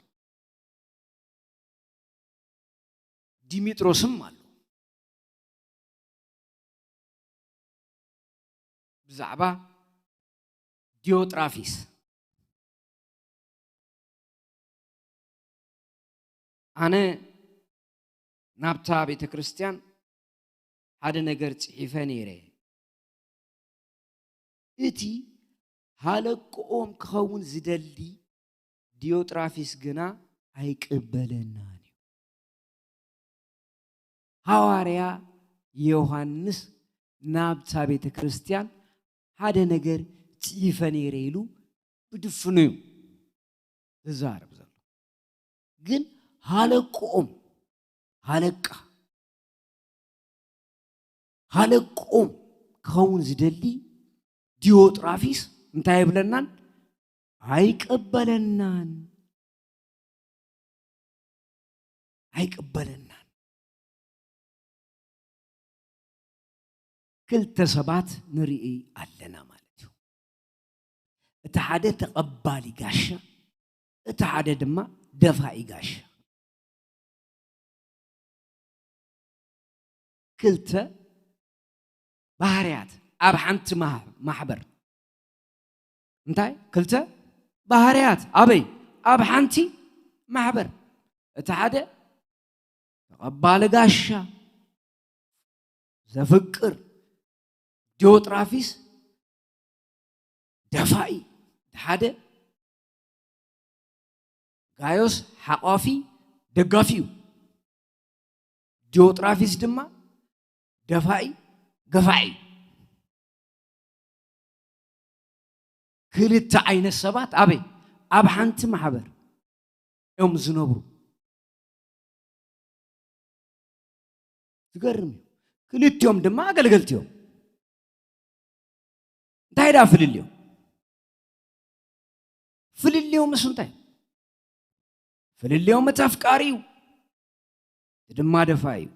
ዲሚጥሮስም ኣሎ። ብዛዕባ ዲዮጥራፊስ ኣነ ናብታ ቤተ ክርስቲያን ሓደ ነገር ጽሒፈ ነይረ። እቲ ሃለቅኦም ክኸውን ዝደሊ ዲዮጥራፊስ ግና ኣይቅበለናን እዩ። ሃዋርያ ዮሃንስ ናብታ ቤተ ክርስቲያን ሓደ ነገር ጽሒፈ ነይረ ኢሉ ብድፍኑ እዩ ዝዛረብ ዘሎ። ግን ሃለቅኦም፣ ሃለቃ፣ ሃለቅኦም ክኸውን ዝደሊ ዲዮጥራፊስ እንታይ የብለናን? ኣይቀበለናን። ኣይቀበለናን። ክልተ ሰባት ንርኢ ኣለና ማለት እዩ። እቲ ሓደ ተቐባሊ ጋሻ፣ እቲ ሓደ ድማ ደፋኢ ጋሻ። ክልተ ባህርያት ኣብ ሓንቲ ማህ-፣ ማሕበር። እንታይ? ክልተ ባህርያት ኣበይ? ኣብ ሓንቲ ማሕበር። እቲ ሓደ ተቐባሊ ጋሻ፣ ዘፍቅር፣ ዲዮጥራፊስ፣ ደፋኢ፣ እቲ ሓደ ጋዮስ ሓቋፊ፣ ደጋፊ እዩ። ዲዮጥራፊስ ድማ ደፋኢ፣ ገፋዒ እዩ። ክልተ ዓይነት ሰባት ኣበይ? ኣብ ሓንቲ ማሕበር እዮም ዝነብሩ። ዝገርም እዩ። ክልቲኦም ድማ ኣገልገልቲ እዮም። እንታይ ደኣ ፍልልዮም? ፍልልዮም ምስ እንታይ? ፍልልዮም እቲ ኣፍቃሪ እዩ፣ እቲ ድማ ደፋኢ እዩ።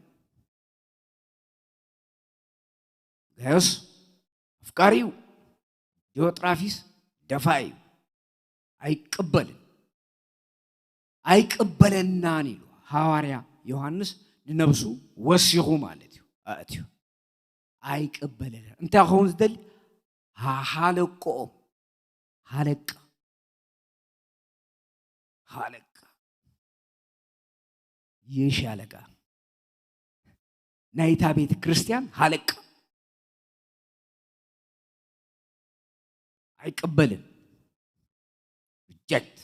ጋዮስ ኣፍቃሪ እዩ፣ ዲዮጥራፊስ ደፋኢ እዩ። ኣይቅበልን፣ ኣይቅበለናን ኢሉ ሃዋርያ ዮሃንስ ንነብሱ ወሲኹ ማለት እዩ። ኣእትዩ ኣይቅበለናን። እንታይ ክኸውን ዝደሊ? ሃ-፣ ሃለቆኦም፣ ሃለቃ፣ ሃለቃ፣ የሻለቃ ናይታ ቤተ ክርስቲያን ሃለቃ ኣይቅበልን። ሪጀክት።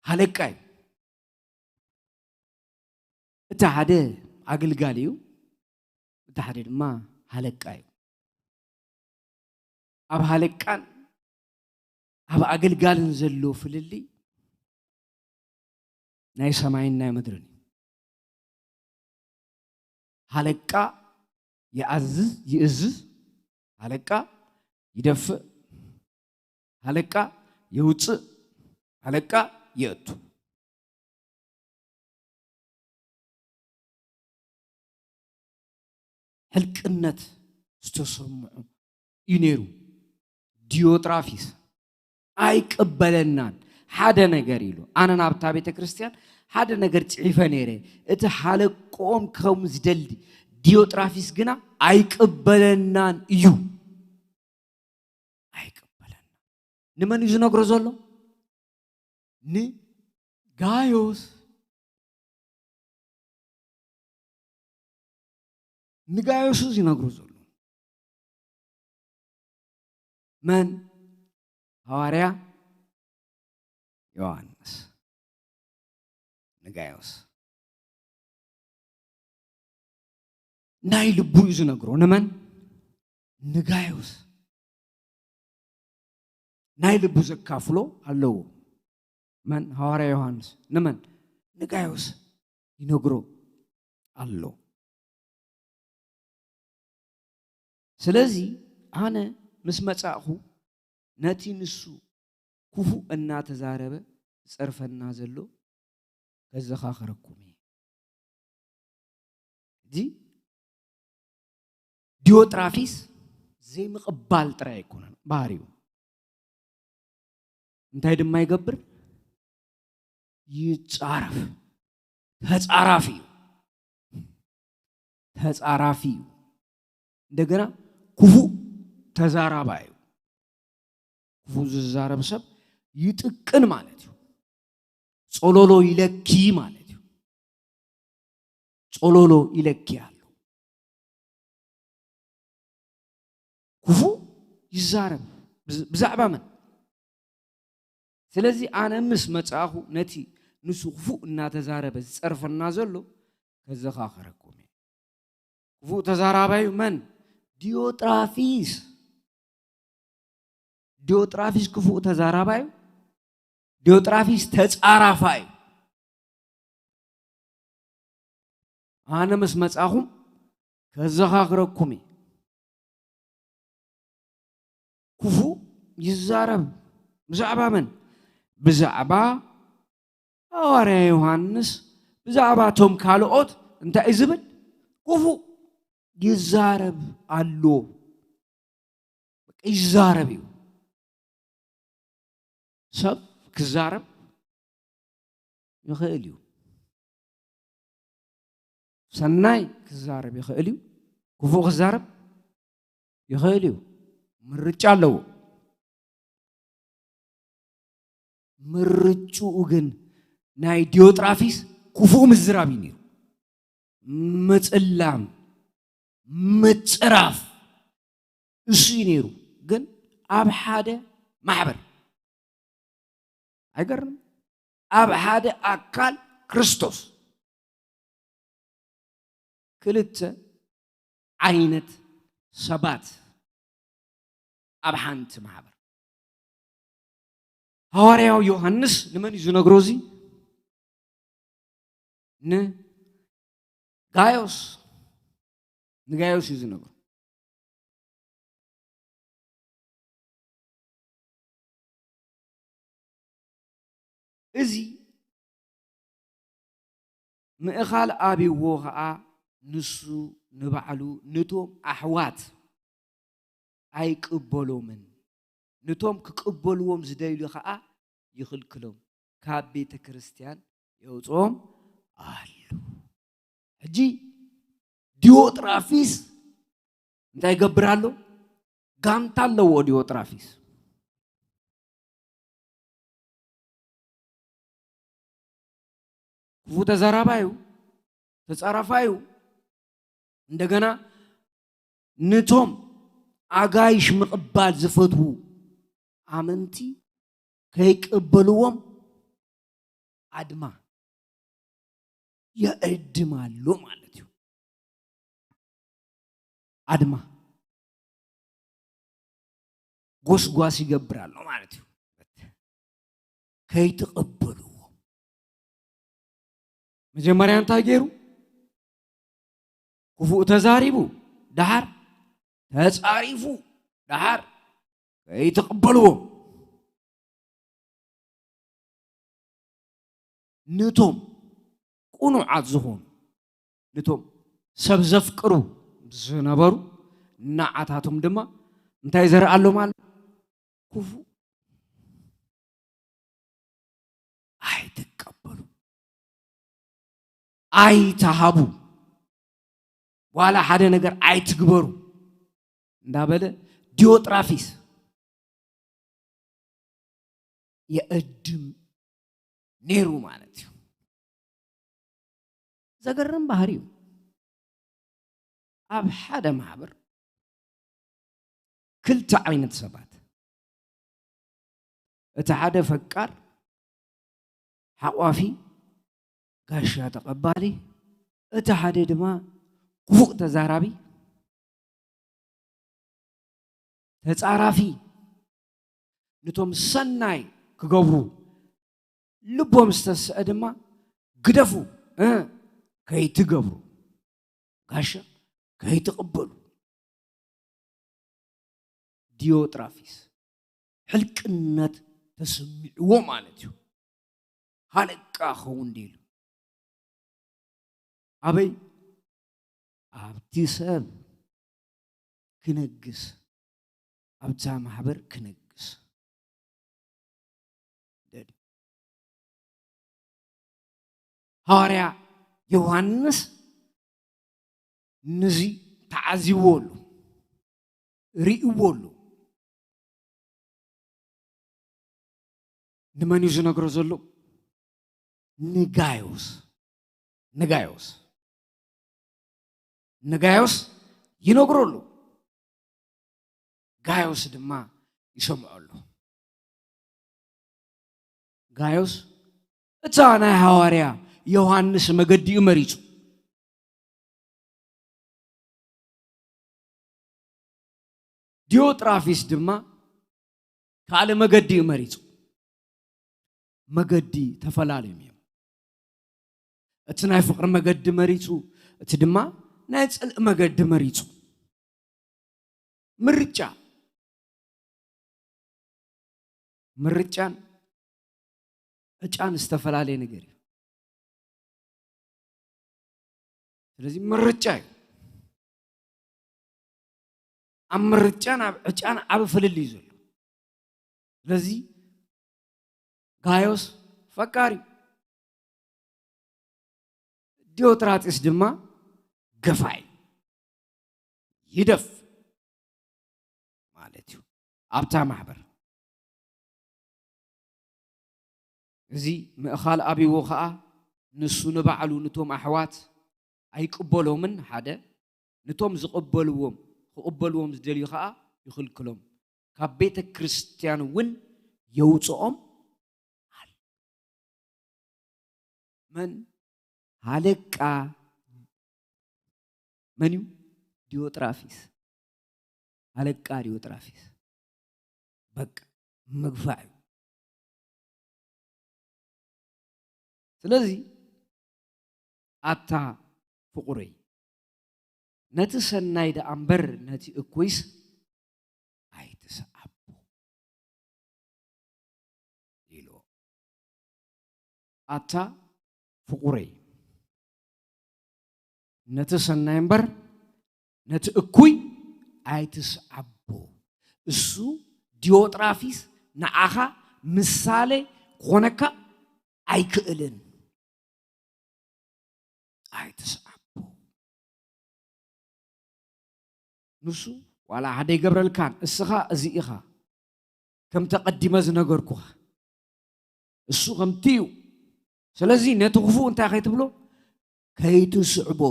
ሃለቃ እዩ። እቲ ሓደ ኣገልጋሊ እዩ፣ እቲ ሓደ ድማ ሃለቃ እዩ። ኣብ ሃለቃን ኣብ ኣገልጋልን ዘሎ ፍልልይ ናይ ሰማይን ናይ ምድርን እዩ። ሃለቃ ይኣዝዝ፣ ይእዝዝ፣ ሃለቃ ይደፍእ፣ ሃለቃ የውፅእ፣ ሃለቃ የእቱ። ሕልቅነት ዝተሰምዖ እዩ ነይሩ። ዲዮጥራፊስ ኣይቅበለናን። ሓደ ነገር ኢሉ፣ ኣነ ናብታ ቤተ ክርስቲያን ሓደ ነገር ጽሒፈ ነይረ፣ እቲ ሓለቆኦም ከም ዝደሊ ዲዮጥራፊስ ግና ኣይቅበለናን እዩ። ኣይቅበለናን። ንመን እዩ ዝነግሮ ዘሎ? ንጋዮስ። ንጋዮስ እዩ ዝነግሮ ዘሎ። መን? ሃዋርያ ዮሃንስ ንጋዮስ። ናይ ልቡ እዩ ዝነግሮ። ንመን? ንጋዮስ። ናይ ልቡ ዘካፍሎ ኣለዎ። መን? ሃዋርያ ዮሃንስ። ንመን? ንጋዮስ ይነግሮ ኣሎ። ስለዚ ኣነ ምስ መጻእኹ ነቲ ንሱ ክፉእ እናተዛረበ ዝጸርፈና ዘሎ ከዘኻኽረኩም እየ። እዚ ዲዮጥራፊስ ዘይምቕባል ጥራይ ኣይኮነን ባህሪኡ። እንታይ ድማ ይገብር? ይጻረፍ። ተጻራፊ እዩ። ተጻራፊ እዩ። እንደገና ክፉእ ተዛራባይ እዩ። ክፉእ ዝዛረብ ሰብ ይጥቅን ማለት እዩ። ጾሎሎ ይለኪ ማለት እዩ። ጾሎሎ ይለኪ ኣሎ። ክፉእ ይዛረብ። ብዝ-፣ ብዛዕባ መን? ስለዚ ኣነ ምስ መጻእኹ ነቲ ንሱ ክፉእ እናተዛረበ ዝጸርፈና ዘሎ ከዘኻኽረኩም እየ። ክፉእ ተዛራባዩ መን? ዲዮጥራፊስ። ዲዮጥራፊስ ክፉእ ተዛራባዩ። ዲዮጥራፊስ ተጻራፋዩ። ኣነ ምስ መጻኹም ከዘኻኽረኩም እየ። ክፉእ ይዛረብ። ብዛዕባ መን? ብዛዕባ ሃዋርያ ዮሃንስ፣ ብዛዕባ እቶም ካልኦት እንታይ እዩ ዝብል? ክፉእ ይዛረብ ኣሎ። በቃ ይዛረብ እዩ። ሰብ ክዛረብ ይኽእል እዩ። ሰናይ ክዛረብ ይኽእል እዩ። ክፉእ ክዛረብ ይኽእል እዩ። ምርጫ ኣለዎ። ምርጭኡ ግን ናይ ዲዮጥራፊስ ክፉእ ምዝራብ እዩ ነይሩ። ምጽላም፣ ምጽራፍ፣ እሱ እዩ ነይሩ። ግን ኣብ ሓደ ማሕበር፣ ኣይገርም? ኣብ ሓደ ኣካል ክርስቶስ ክልተ ዓይነት ሰባት ኣብ ሓንቲ ማሕበር። ሃዋርያው ዮሃንስ ንመን እዩ ዝነግሮ እዚ? ንጋዮስ። ንጋዮስ እዩ ዝነግሮ። እዚ ምእኻል ኣብይዎ ኸኣ ንሱ ንባዕሉ ነቶም ኣሕዋት ኣይቅበሎምን። ነቶም ክቅበልዎም ዝደልዩ ኸኣ ይኽልክሎም፣ ካብ ቤተ ክርስቲያን የውፅኦም ኣሉ። ሕጂ ዲዮጥራፊስ እንታይ ይገብር ኣሎ? ጋንታ ኣለዎ ዲዮጥራፊስ። ክፉእ ተዛራባዩ፣ ተጻራፋዩ፣ እንደገና ነቶም ኣጋይሽ ምቕባል ዝፈትዉ ኣመንቲ ከይቀበልዎም ኣድማ የዕድም ኣሎ ማለት እዩ። ኣድማ ጎስጓስ ይገብር ኣሎ ማለት እዩ። ከይትቐበልዎ። መጀመርያ እንታይ ገይሩ? ክፉእ ተዛሪቡ፣ ደሓር ተጻሪፉ፣ ደሓር ከይትቕበልዎ። ነቶም ቅኑዓት ዝኾኑ፣ ነቶም ሰብ ዘፍቅሩ ዝነበሩ፣ ንዓታቶም ድማ እንታይ ዘርኣሎም ኣሎ? ክፉእ ኣይትቀበሉ፣ ኣይትሃቡ፣ ዋላ ሓደ ነገር ኣይትግበሩ እንዳበለ ዲዮጥራፊስ የእድም ነይሩ ማለት እዩ። ዘገርም ባህሪ እዩ። ኣብ ሓደ ማሕበር ክልተ ዓይነት ሰባት፣ እቲ ሓደ ፈቃር ሓቋፊ፣ ጋሻ ተቐባሊ፣ እቲ ሓደ ድማ ክፉእ ተዛራቢ፣ ተጻራፊ፣ ነቶም ሰናይ ክገብሩ ልቦም ዝተስአ ድማ ግደፉ፣ እ፣ ከይትገብሩ፣ ጋሻ ከይትቕበሉ። ዲዮጥራፊስ ሕልቅነት ተሰሚዕዎ ማለት እዩ። ሃለቃ ኸውን ኢሉ ኣበይ? ኣብቲ ሰብ ክነግስ፣ ኣብታ ማሕበር ክነግስ። ሃዋርያ ዮሃንስ ነዚ ተዓዚብዎ ኣሎ፣ ርእይዎ ኣሎ። ንመን እዩ ዝነግሮ ዘሎ? ንጋዮስ። ንጋዮስ። ንጋዮስ ይነግሮ ኣሎ። ጋዮስ ድማ ይሰምዖ ኣሎ። ጋዮስ እታ ናይ ሃዋርያ ዮሃንስ መገዲ እዩ መሪጹ። ዲዮጥራፊስ ድማ ካልእ መገዲ እዩ መሪጹ። መገዲ ተፈላለዮም እዮም። እቲ ናይ ፍቕሪ መገዲ መሪጹ፣ እቲ ድማ ናይ ጽልኢ መገዲ መሪጹ። ምርጫ፣ ምርጫን ዕጫን ዝተፈላለየ ነገር እዩ። ስለዚ ምርጫ እዩ። ኣብ ምርጫን ኣብ ዕጫን ዓቢ ፍልልይ እዩ ዘሎ። ስለዚ ጋዮስ ፈቃሪ፣ ዲዮጥራጢስ ድማ ገፋይ፣ ይደፍ ማለት እዩ። ኣብታ ማሕበር እዚ ምእኻል ኣብይዎ ኸኣ ንሱ ንባዕሉ ነቶም ኣሕዋት ኣይቅበሎምን፣ ሓደ፣ ነቶም ዝቕበልዎም፣ ክቕበልዎም ዝደልዩ ኸኣ ይኽልክሎም፣ ካብ ቤተ ክርስቲያን እውን የውፅኦም ኣሎ። መን? ሃለቃ መን እዩ? ዲዮጥራፊስ። ሃለቃ ዲዮጥራፊስ። በቃ ምግፋዕ እዩ። ስለዚ ኣታ ፍቑረይ፣ ነቲ ሰናይ ደኣ እምበር ነቲ እኩይስ ኣይትስዓቦ ኢልዎ። ኣታ ፍቑረይ፣ ነቲ ሰናይ እምበር ነቲ እኩይ ኣይትስዓቦ። እሱ ዲዮጥራፊስ ንዓኻ ምሳሌ ክኾነካ ኣይክእልን። ኣይትስዓቦ። ንሱ ዋላ ሓደ ይገብረልካን፣ እስኻ እዚ ኢኻ፣ ከምቲ ኣቐዲመ ዝነገርኩኻ። እሱ ከምቲ እዩ። ስለዚ ነቲ ክፉእ እንታይ ከይትብሎ? ከይትስዕቦ።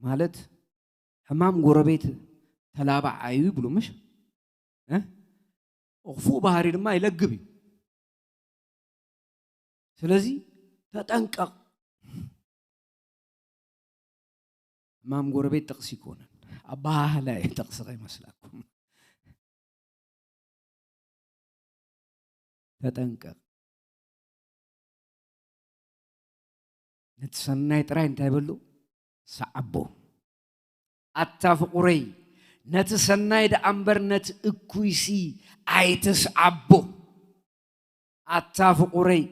ማለት ሕማም ጎረቤት ተላባዕ እዩ ይብሉ፣ ምሽ? እ? ክፉእ ባህሪ ድማ ይለግብ እዩ። ስለዚ ተጠንቀቕ። ሕማም ጎረቤት ጥቕሲ ይኮነን። ኣበሃህላ እዩ፣ ጥቕሲ ከይመስለኩም። ተጠንቀቕ። ነቲ ሰናይ ጥራይ እንታይ በሉ? ሰዓቦ። ኣታ ፍቑረይ፣ ነቲ ሰናይ ደኣ እምበር ነቲ እኩይሲ ኣይትስዓቦ። ኣታ ፍቑረይ፣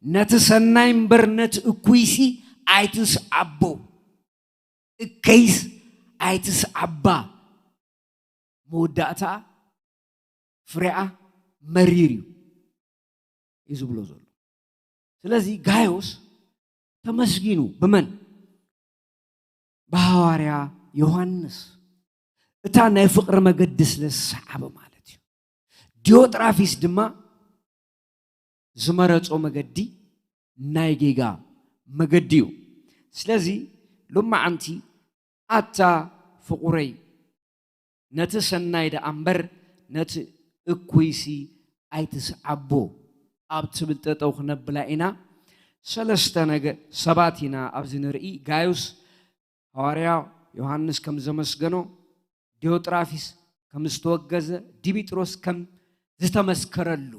ነቲ ሰናይ እምበር ነቲ እኩይሲ ኣይትስዓቦ። እከይስ ኣይትስዓባ። መወዳእታ ፍሬኣ መሪር እዩ፣ እዩ ዝብሎ ዘሎ። ስለዚ ጋዮስ ተመስጊኑ። ብመን? ብሃዋርያ ዮሃንስ። እታ ናይ ፍቕሪ መገዲ ስለ ዝሰዓበ ማለት እዩ። ዲዮጥራፊስ ድማ ዝመረጾ መገዲ ናይ ጌጋ መገዲ እዩ። ስለዚ ሎማዓንቲ ኣታ ፍቑረይ፣ ነቲ ሰናይ ደኣ እምበር ነቲ እኩይሲ ኣይትስዓቦ ኣብ ትብል ጠጠው ክነብላ ኢና። ሰለስተ ነገ ሰባት ኢና ኣብዚ ንርኢ። ጋዩስ፣ ሃዋርያ ዮሃንስ ከም ዘመስገኖ፣ ዲዮጥራፊስ ከም ዝተወገዘ፣ ዲሚጥሮስ ከም ዝተመስከረሉ።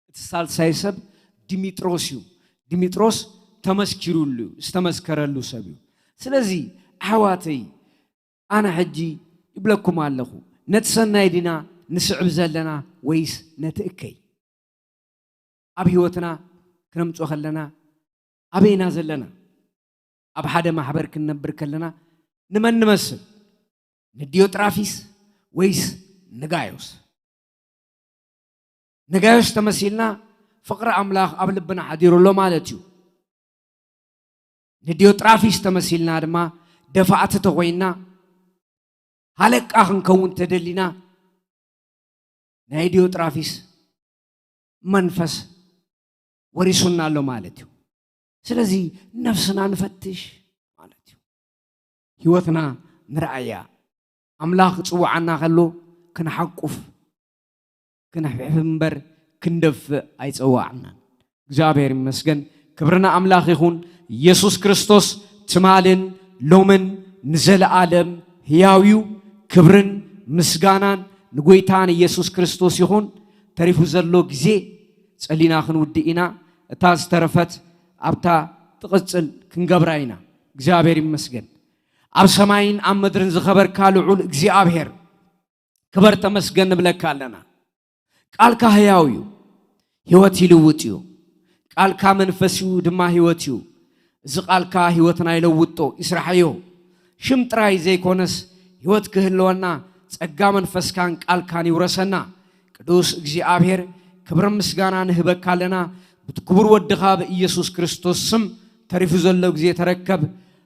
እቲ ሳልሳይ ሰብ ዲሚጥሮስ እዩ። ዲሚጥሮስ ተመስኪሩሉ እዩ፣ ዝተመስከረሉ ሰብ እዩ። ስለዚ ኣሕዋተይ፣ ኣነ ሕጂ ይብለኩም ኣለኹ፣ ነቲ ሰናይ ዲና ንስዕብ ዘለና ወይስ ነቲ እከይ? ኣብ ህይወትና ክነምጾ ከለና ኣበይና ዘለና? ኣብ ሓደ ማሕበር ክንነብር ከለና ንመን ንመስል? ንዲዮጥራፊስ ወይስ ንጋዮስ? ንጋዮስ ተመሲልና ፍቕሪ ኣምላኽ ኣብ ልብና ሓዲሩ ኣሎ ማለት እዩ። ንዲዮጥራፊስ ተመሲልና ድማ ደፋእቲ ተኾይንና፣ ሃለቃ ክንከውን ተደሊና፣ ናይ ዲዮጥራፊስ መንፈስ ወሪሱና ኣሎ ማለት እዩ። ስለዚ ነፍስና ንፈትሽ ማለት እዩ። ህይወትና ንርኣያ። ኣምላኽ ክጽውዓና ከሎ ክንሓቁፍ፣ ክንሕብሕብ እምበር ክንደፍእ ኣይጸዋዕናን። እግዚኣብሔር ይመስገን። ክብሪ ንኣምላኽ ይኹን። ኢየሱስ ክርስቶስ ትማልን ሎምን ንዘለኣለም ህያው እዩ። ክብርን ምስጋናን ንጎይታ ንኢየሱስ ክርስቶስ ይኹን። ተሪፉ ዘሎ ግዜ ጸሊና ክንውድእ ኢና። እታ ዝተረፈት ኣብታ ትቕጽል ክንገብራ ኢና። እግዚኣብሔር ይመስገን። ኣብ ሰማይን ኣብ ምድርን ዝኸበርካ ልዑል እግዚኣብሔር፣ ክበር ተመስገን ንብለካ ኣለና። ቃልካ ህያው እዩ፣ ህይወት ይልውጥ እዩ። ቃልካ መንፈስ እዩ ድማ ህይወት እዩ። እዚ ቃልካ ህይወትና ይለውጦ፣ ይስራሓዮ። ሽም ጥራይ ዘይኮነስ ህይወት ክህልወና ጸጋ መንፈስካን ቃልካን ይውረሰና። ቅዱስ እግዚኣብሔር፣ ክብርን ምስጋና ንህበካ ኣለና። ብቲ ክቡር ወድኻ ብኢየሱስ ክርስቶስ ስም ተሪፉ ዘሎ ግዜ ተረከብ።